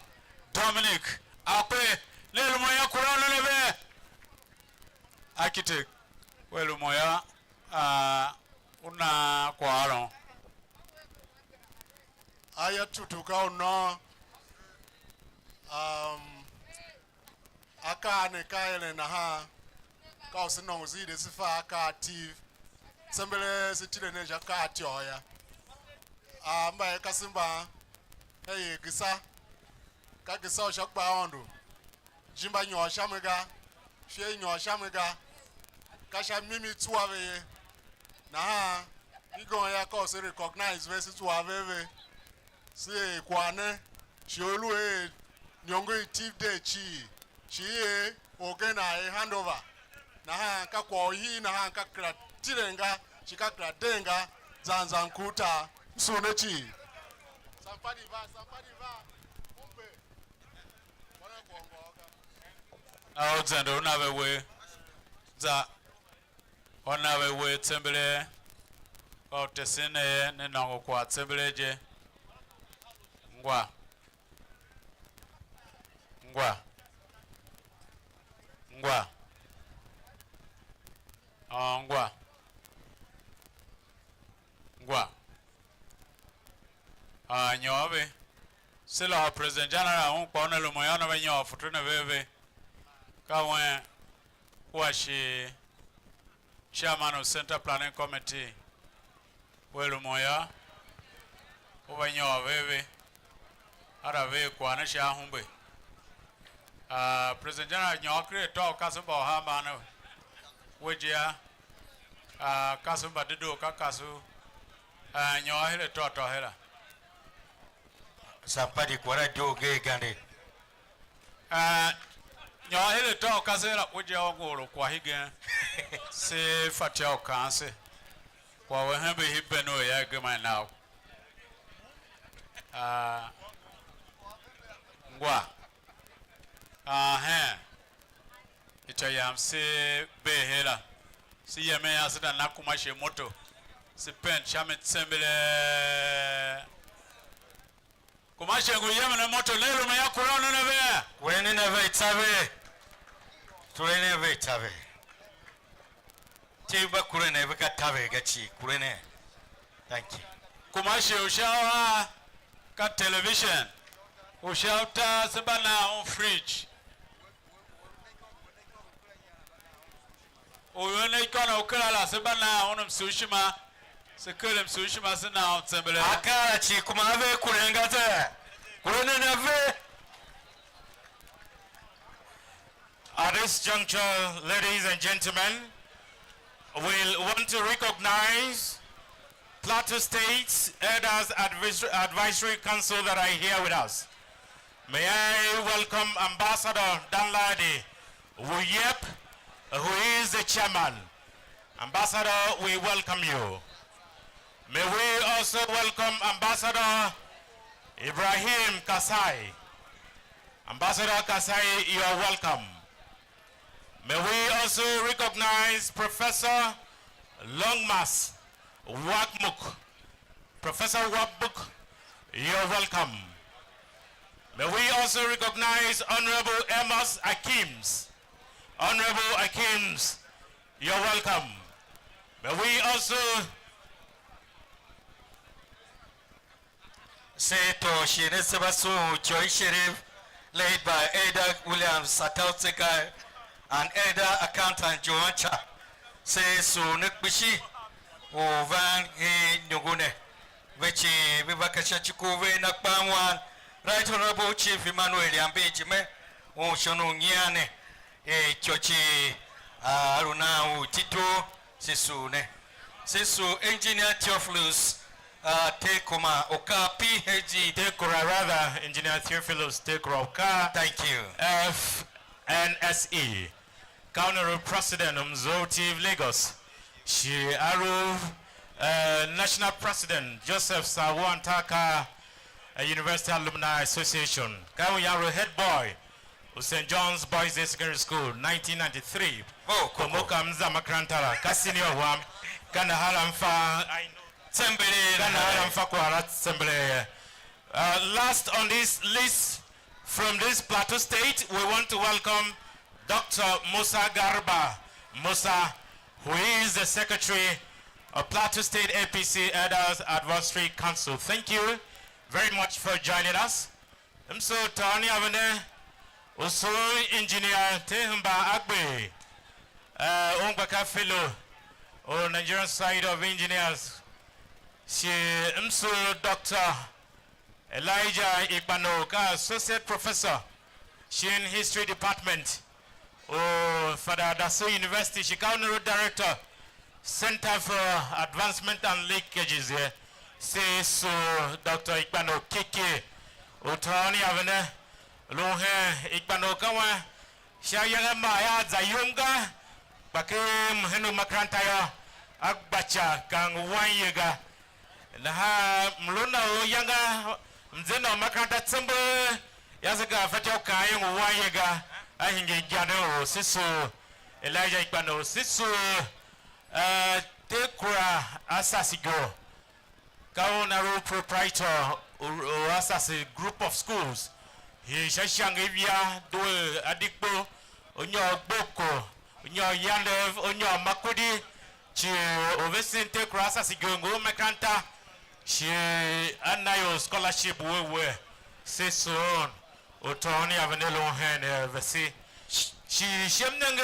Dominic Akpe, ne lu mo yô, kura u nen a ve. Architect, we lu mo yô, ah, u nan kwaghôron. Aya tutu ka u nôô. Um, akaa ne ka eren nahan, ka u se nôngo zii de se fa akaa Tiv, tsembelee se tile nen sha akaa tyôô yô. A mba er kasev mban, ka er Gesa, ka Gesa u sha gbaaôndo. Jim mba nyôr sha mi ga, shighe i nyôr sha mi ga, ka sha mimi i tsua ve ye. Nahan i gom yô, ka u se recognize ve, se zua ve ve, se er kwagh ne, shi u lu er iniongo i Tiv Day cii, shi i er orgen a er handover. Nahan ka kwagh u hii nahan ka kera tilen ga, shi ka kera den ga, zan zan ku tar. M sugh ne cii. Na u zende u na ve uwegh. Za u na ve uwegh tsembelee. Ka u tesen ne ye, ne nôngo kwagh tsembelee je. Ngwa. Ngwa. Ngwa. Aa, ngwa. Ngwa. Aa, nyôr ve. Se lôhô President General un kpa una lumun yô, una ve nyôr foto ne ve ve. Ka wen kua shi chairman u Center Planning Committee. Wea lumun yô, u va nyôr ve ve, a ra ver kwagh ne sha ahumbe. Ah, President General nyôr ken atô u kasev mba uhar mban ne we je a, ah, kasev mba dedoo ka kasev, ah, nyôr her atô atô her a. Sampadi kwagh la doo ngee gande. Eh, nyôr her atô u kasev la, u je u ngu or u kwagh hegen. Se fatyô u kaan se, kwagh u a hembe hii been u a ya gema i na u. Ah, ngwa. Ah, hen. Ityô yam se bee her la. Se yemen yô, se za na kuma shi moto. Se pent sha mi tsembelee. Kuma shi ngu yemen a moto, ne lu me yô, kure nen a ve. Kure nen a ve, i tsa ve. Kure nen a ve, i tsa ve. Te i gba kure nen a ve ka ta ve ga cii. Kure nen. Thank you. Kuma shi u sha u a ka television. U sha utar se mba nan un fridge. U ven ne ikônough kera la, se mba nan un msughshima, se ker msughshima, se nan un tsembelee. Akaa la cii kuma a ve kuren ga zee? Kure nen a ve. At this juncture, ladies and gentlemen, we want to recognize Plateau State's Elders Advis-, Advisory Council that are here with us. May I welcome Ambassador Danladi Wuyep, who is the chairman. Ambassador, we welcome you. May we also welcome Ambassador Ibrahim Kasai. Ambassador Kasai, you are welcome. May we also recognize Professor Longmas Wakmuk. Professor Wakmuk, you're welcome. May we also recognize Honorable Amos Akims. Honorable Akims, you're welcome. May we also Se tôô shighe ne se va sughun ityô i Sheriff, led by Elder William Satau Tsekai and Elder Accountant Joan Cha. Se sugh ne kpishi u van hen iniongo ne. Ve cii ve va ka sha ci ku ve na kpaa wan Right Honorable Chief Emmanuel Yambe Ejime, un shon u nyian ne. Eh, ityô cii, ah, a lu nan u tito, se sugh ne. Se sugh Engineer Theophilus, ah, Tekoma, u ka P H D. Tekora, rather, Engineer Theophilus Tekora, u ka Thank you. F N S E. Ka un u President u Mzough Tiv Lagos. Shi a lu, eh, National President Joseph Sawuantaka, eh, University Alumni Association. Ka un yam lu head boy u Saint John's Boys Day Secondary School, nineteen ninety-three. Oh, koko. Mo kam za makaranta la, ka senior wam, ka nahan la m fa, I know, Tsembele ka nahan la m fa kwagh la Tsembele. Uh, last on this list from this Plateau State, we want to welcome Doctor Musa Garba Musa, who is the secretary of Plateau State A P C Elders Advisory Council. Thank you very much for joining us. M soo tôôn a vende u soo Engineer Tehemba Agbe, eh, un gba ka fellow u Nigerian Society of Engineers. Shi m soo Doctor Elijah Ikpano, ka Associate Professor shin History Department u Fada Adasu University, shi ka Honorary Director, Center for Advancement and Linkages ye. Se soo Doctor Ikpano Kiki u tôôn a vende, lu hen Ikpano ka wan sha ayange ma a za yum ga, kpa ken mhen u makaranta yô, a gba ica kang wanye ga. Nahan mlu na u ayange Mzenden u makaranta tsember yase, ka a fatyô u kaan ye ngu wan ye ga, a hingir igande u Sisu Elijah Ikpan u Sisu, eh, Tekura Asasi Go, ka una lu proprietor u, u Asasi Group of Schools, hii sha ishange ivia, due adikpo, u nyôr gboko, u nyôr yandev, u nyôr makudi, cii u vesen Tekura Asasi Go ngu u makaranta, shi a na ior scholarship we we, se soon u tôôn a vende lun hen, eh, vese. Shi, shi shem nenge,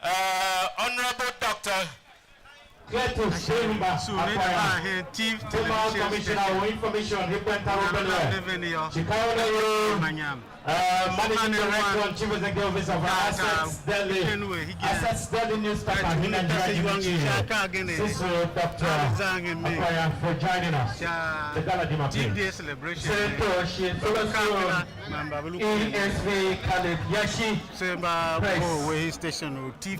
eh, Honorable Doctor Cletus Shemba Akwaya, former Commissioner of Information, Hikwen Taro Benue, Chicago, uh, Managing Director and Chief Executive Officer of Assets Daily, Assets Daily Newspaper in Nigeria, Siso Doctor Akwaya, for joining us. The gala dima, please. Senator Shin Soloso, E S V Caleb Yashi, Press. N T T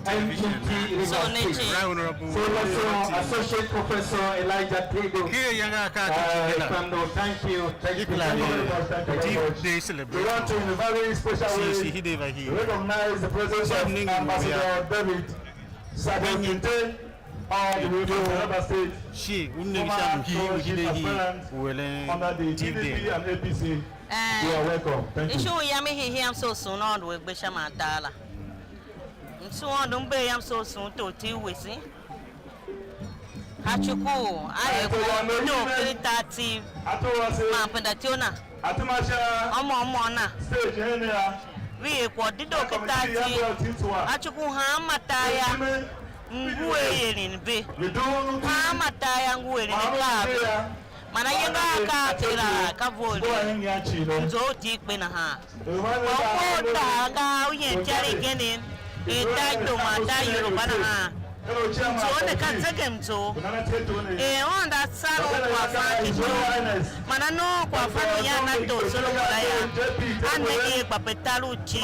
River State. Right Honorable Senator Associate Professor Elijah Tedo. Uh, Kando, thank you, thank you, thank you very much, thank you very much. We want to, in a very special way, recognize the presence of Ambassador David Sabo Kinte, all the way from Taraba State, former Chief Aspirant under the P D P and A P C. You are welcome. Thank you. Ishu yam i hihiam so sun Aôndo u gbe sha man tar la. Msu Aôndo m bee yam so sun tortugh wesen. A cuku a er kwagh u dedoo ken tar Tiv man penda tyo na. Ômô ômô na. Ve er kwagh u dedoo ken tar Tiv. A cuku hanma tar ya ngu er eren ve. Hanma tar ya ngu eren akaa ve. Man ayongo a akaa kera ka vough ne, mzo u Tiv kpe nahan. Kpa u mough u tahav ga u yem ityar igen, er tar Ido man tar Yoruba nahan. Mzo ne ka zegemzo. Er Aôndo a sar u kwaghfan shi tor, man a noon kwaghfan u yan a tor Solomon la yô, a nenge er gba pe tar u Tiv,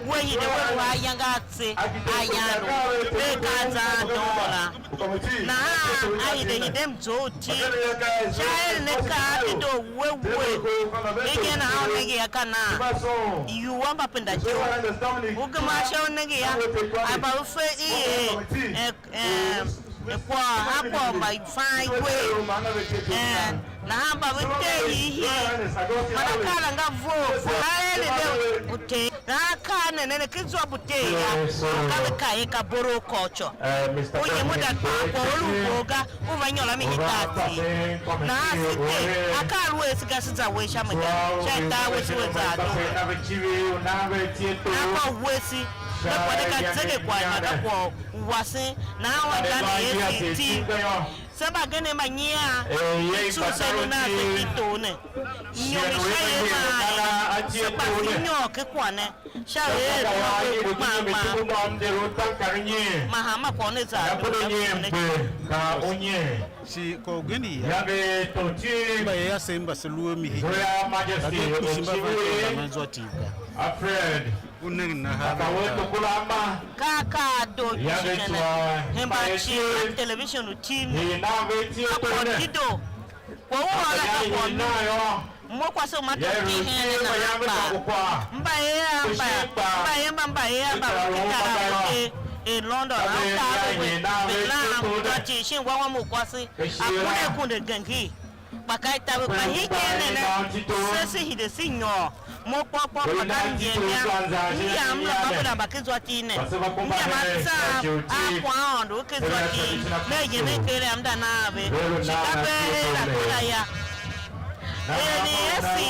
we hide we lu a ayongo a tse a yan u, ve ka zan doo la. Nahan a hide hide mzo u Tiv, sha eren akaa a dedoo we we. Ijen nahan u nenge yô, ka nan iwua mba penda ityough. U gema sha u nenge yô, a mba ve fe i er, eh, eh, kwagh, a kwagh u mbafan iwer. Eh, nahan mba ve tee hiihii, man akaa la nga vough, a eren ve u Ter. Nahan akaa ne ne ne ken zwa bu Ter yô, ka ve kaa er ka boroo culture. U yem u da kpaa kwagh u lu u bo ga, u va nyôr a mi hitar Tiv. Nahan se de, akaa lu ese ga, se za we sha mi ga, sha itar we se we za a doo. Nahan ka u wese, ne kwagh ne ka zegekwagh, man ka kwagh u wasen, nahan wan za ne ese iti. Se mbagenev mba nyian, i tsughul se lu nan se iti tor ne. Inyom i sha er nan se gba se nyôr ken kwagh ne, sha er er nôngo kpang kpang, man hanma kwagh ne za a doo ne. Shi kwagh ugen ya, mba er asev mba se lu a mi hegen, mba ve kpishi mba va tor mba zwa Tiv ga. U nenge nahan ve ta. Ka akaa a doo kpishi je ne, hemban cii a television u Tiv ne, a kwagh u dedoo. Kwagh u ôr la ka kwagh u mimi. Mo kwase u ma tor Tiv hen ne nahan kpaa. Mba er a mba, mba er mba, mba er a mba, u kita la u te er London, a u tar ve we, ve lan zwa Tiv shin wa wam u kwase, a kunde kunde gengir. Kpa ka i taver, kpa hingen ne, se se hide se nyôr. Mo kpôr kpôr kpa ka m yem yam, m yam m lu mba venda mba ken zwa Tiv ne. M yam a tsaa a kwaghaôndo u ken zwa Tiv, me yem ken keregh m da nan ve. Shi ka bee her a kera ya. Er ne ese,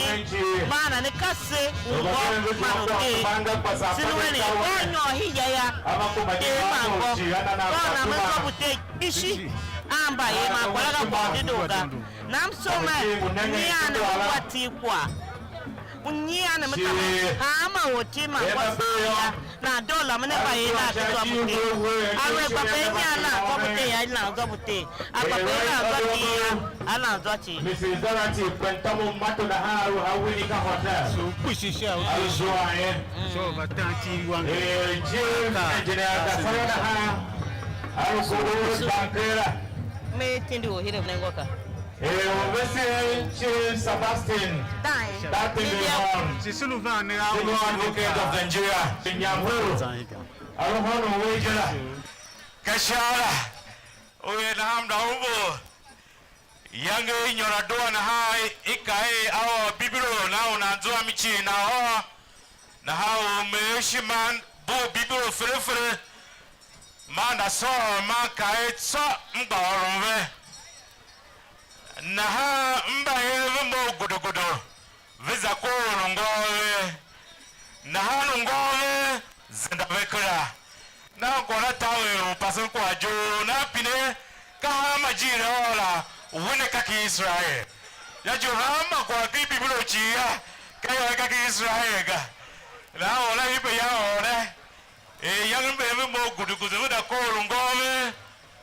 man a ne ka se u ngô man uter. Se lu eren, ka u nyôr hii ya ya, Ter man ngô. Ka u na me zwa bu Ter kpishi a mbayev man kwagh la ka kwagh u dedoo ga. Nam soo mer nyian ne u gwa Tiv kwagh. U nyian ne me ka me hanma ortwer man kwase ya, nan doo lamen a mbayev nav ken zwa bu Ter. Aluer gba pe nyian nan zwa bu Ter ya, i nan zwa bu Ter. A gba pe nan zwa Tiv ya, a nan zwa Tiv. Missus Dorothy Kwentamu Mato nahan a lu a Winika Hotel. So kpishi sha u a lu zuan ye. Sha u va tan Tiv iwanger. Eh, Chief Engineer Gasaya nahan a lu kohol Bankera. Me tindi u hire ne ngô ka. Eh, u vesen Chief Sebastian Dime. Dime Hon, Civil Advocate of Nigeria, Nyambura, a lu hônon we je la. Ka sha la, u er nahan m da umbur iyange i nyôr adua nahan, i ka er a ôr Bibilo, nahan u nan zua mi cii nan ôr, nahan u me shi man bugh Bibilo fere fere, man da sôr, man ka er tsô m gba ôron ve. Nahan mbayev ve mough gudugudu, ve za kohol u ngôôr ve. Nahan u ngôôr ve zenda ve kera. Nahan kwagh la taver u pasen kwagh je u nan pine, ka hanma ijiir a ôr la, u ne ka ki Iserael? Yô, hanma kwagh ki Bibilo cii yô, ka yô, ka ki Iserael ga. Nahan or la hembe yan ôr ne, er iyange mben ve mough gudugudu, ve da kohol u ngôôr ve,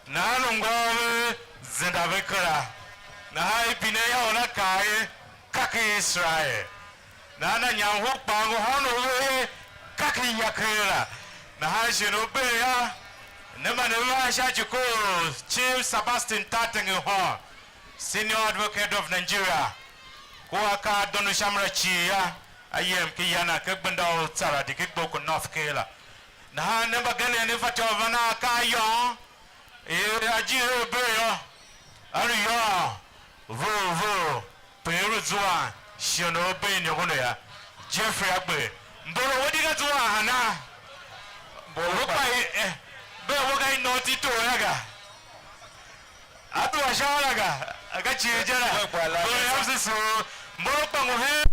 nahan u ngôôr ve zenda ve kera. Nahan i pine yô, or la kaa er, ka ki Iserael. Nahan a nyam hur kpaa ngu hônon ve er, ka ki ya keng la. Nahan shighe u bee yô, ne mba ne van sha ci u Chief Sebastian Tatenge Hon, Senior Advocate of Nigeria, kua akaa a dondo sha mi la cii yô, a yem ken ya na ken gbenda u Tsaradi ken kpohol ku North Carolina. Nahan ne mbagenev ne fatyô u van a akaa a yôôn, er a jir a bee yô, a lu yôôn vough vough, pe i lu zuan shighe u bee iniongo ne yô. Jeffrey Agbe, mboro we di ga zuan hana? Mboro we kpa, eh, bee we ga i nôôti tor yô ga. A dua sha ôr la ga, a ka cie je la. Mboro yam se soo, mboro kpa ngu hen.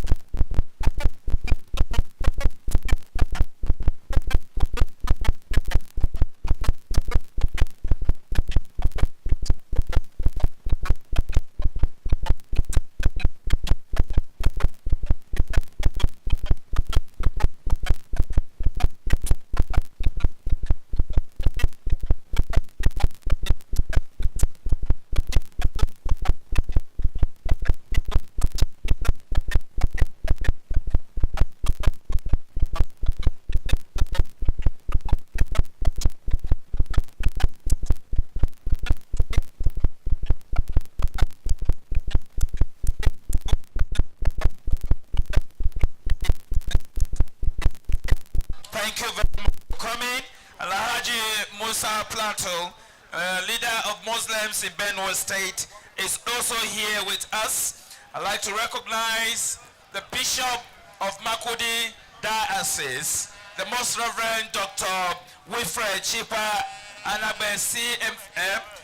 Thank you very much for coming, Alhaji Musa Plato, uh, leader of Muslims in Benue State, is also here with us. I'd like to recognize the Bishop of Makurdi Diocese, the Most Reverend Doctor Wilfred Chipa Anagbe, C M F,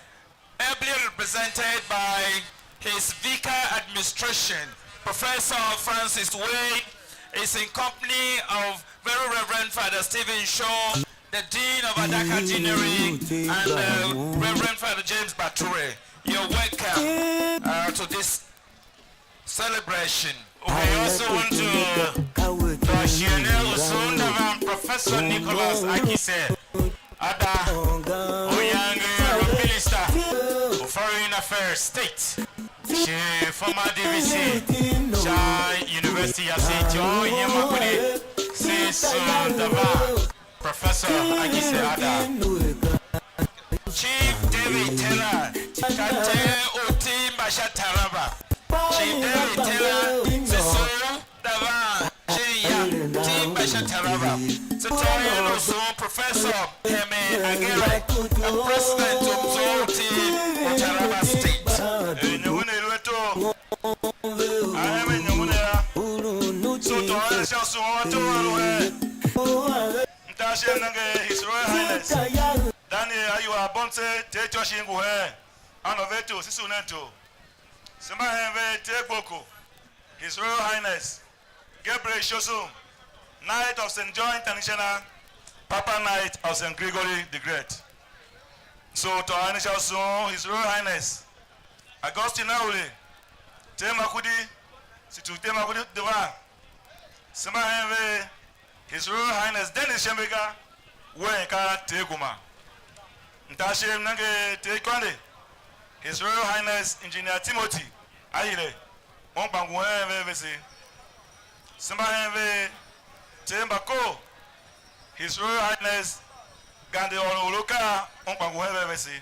ably represented by his vicar administration, Professor Francis Way, is in company of Very Reverend Father Stephen Shaw, the Dean of Adaka Deanery, and uh, Reverend Father James Bature. You're welcome uh, to this celebration. We also want to to share ne usu ndavan Professor Nicholas Akise Ada, Oyange Minister of Foreign Affairs State, shi former D V C sha University ya Saint John Yema Kudi, se usu ndavan Professor Akise Ada. Chief David Taylor, ka Ter u Tiv mba sha Taraba. Chief David Taylor, se soo ndavan shin ya, Tiv mba sha Taraba. Se tôôn usu Professor Heme Agere, a President u Mzo u Tiv u Taraba State. Eh, nyemen ne lu ato. A hemen nyemen ne la. So tôôn sha usu u ato a lu hen. Mtashe nenge His Royal Highness Daniel Ayua Abomtse, Ter Ityô Shin ngu heen, a nô ve to, sisu nen to. Se mba hen ve Ter Gboko, His Royal Highness Gabriel Ishosum, Knight of Saint John International, Papa Knight of Saint Gregory the Great. So to our initial soon, His Royal Highness Augustine Aule, Ter Makudi, situ Ter Makudi Divine. Se mba hen ve His Royal Highness Dennis Shembega, wen ka Ter Guma. Mtashe m nenge Ter Ikwande, His Royal Highness Engineer Timothy Ayile, un kpa ngu hen ve vese. Se mba hen ve Ter Mbakoo, His Royal Highness Gande Ôron Olokaa, un kpa ngu hen ve vese.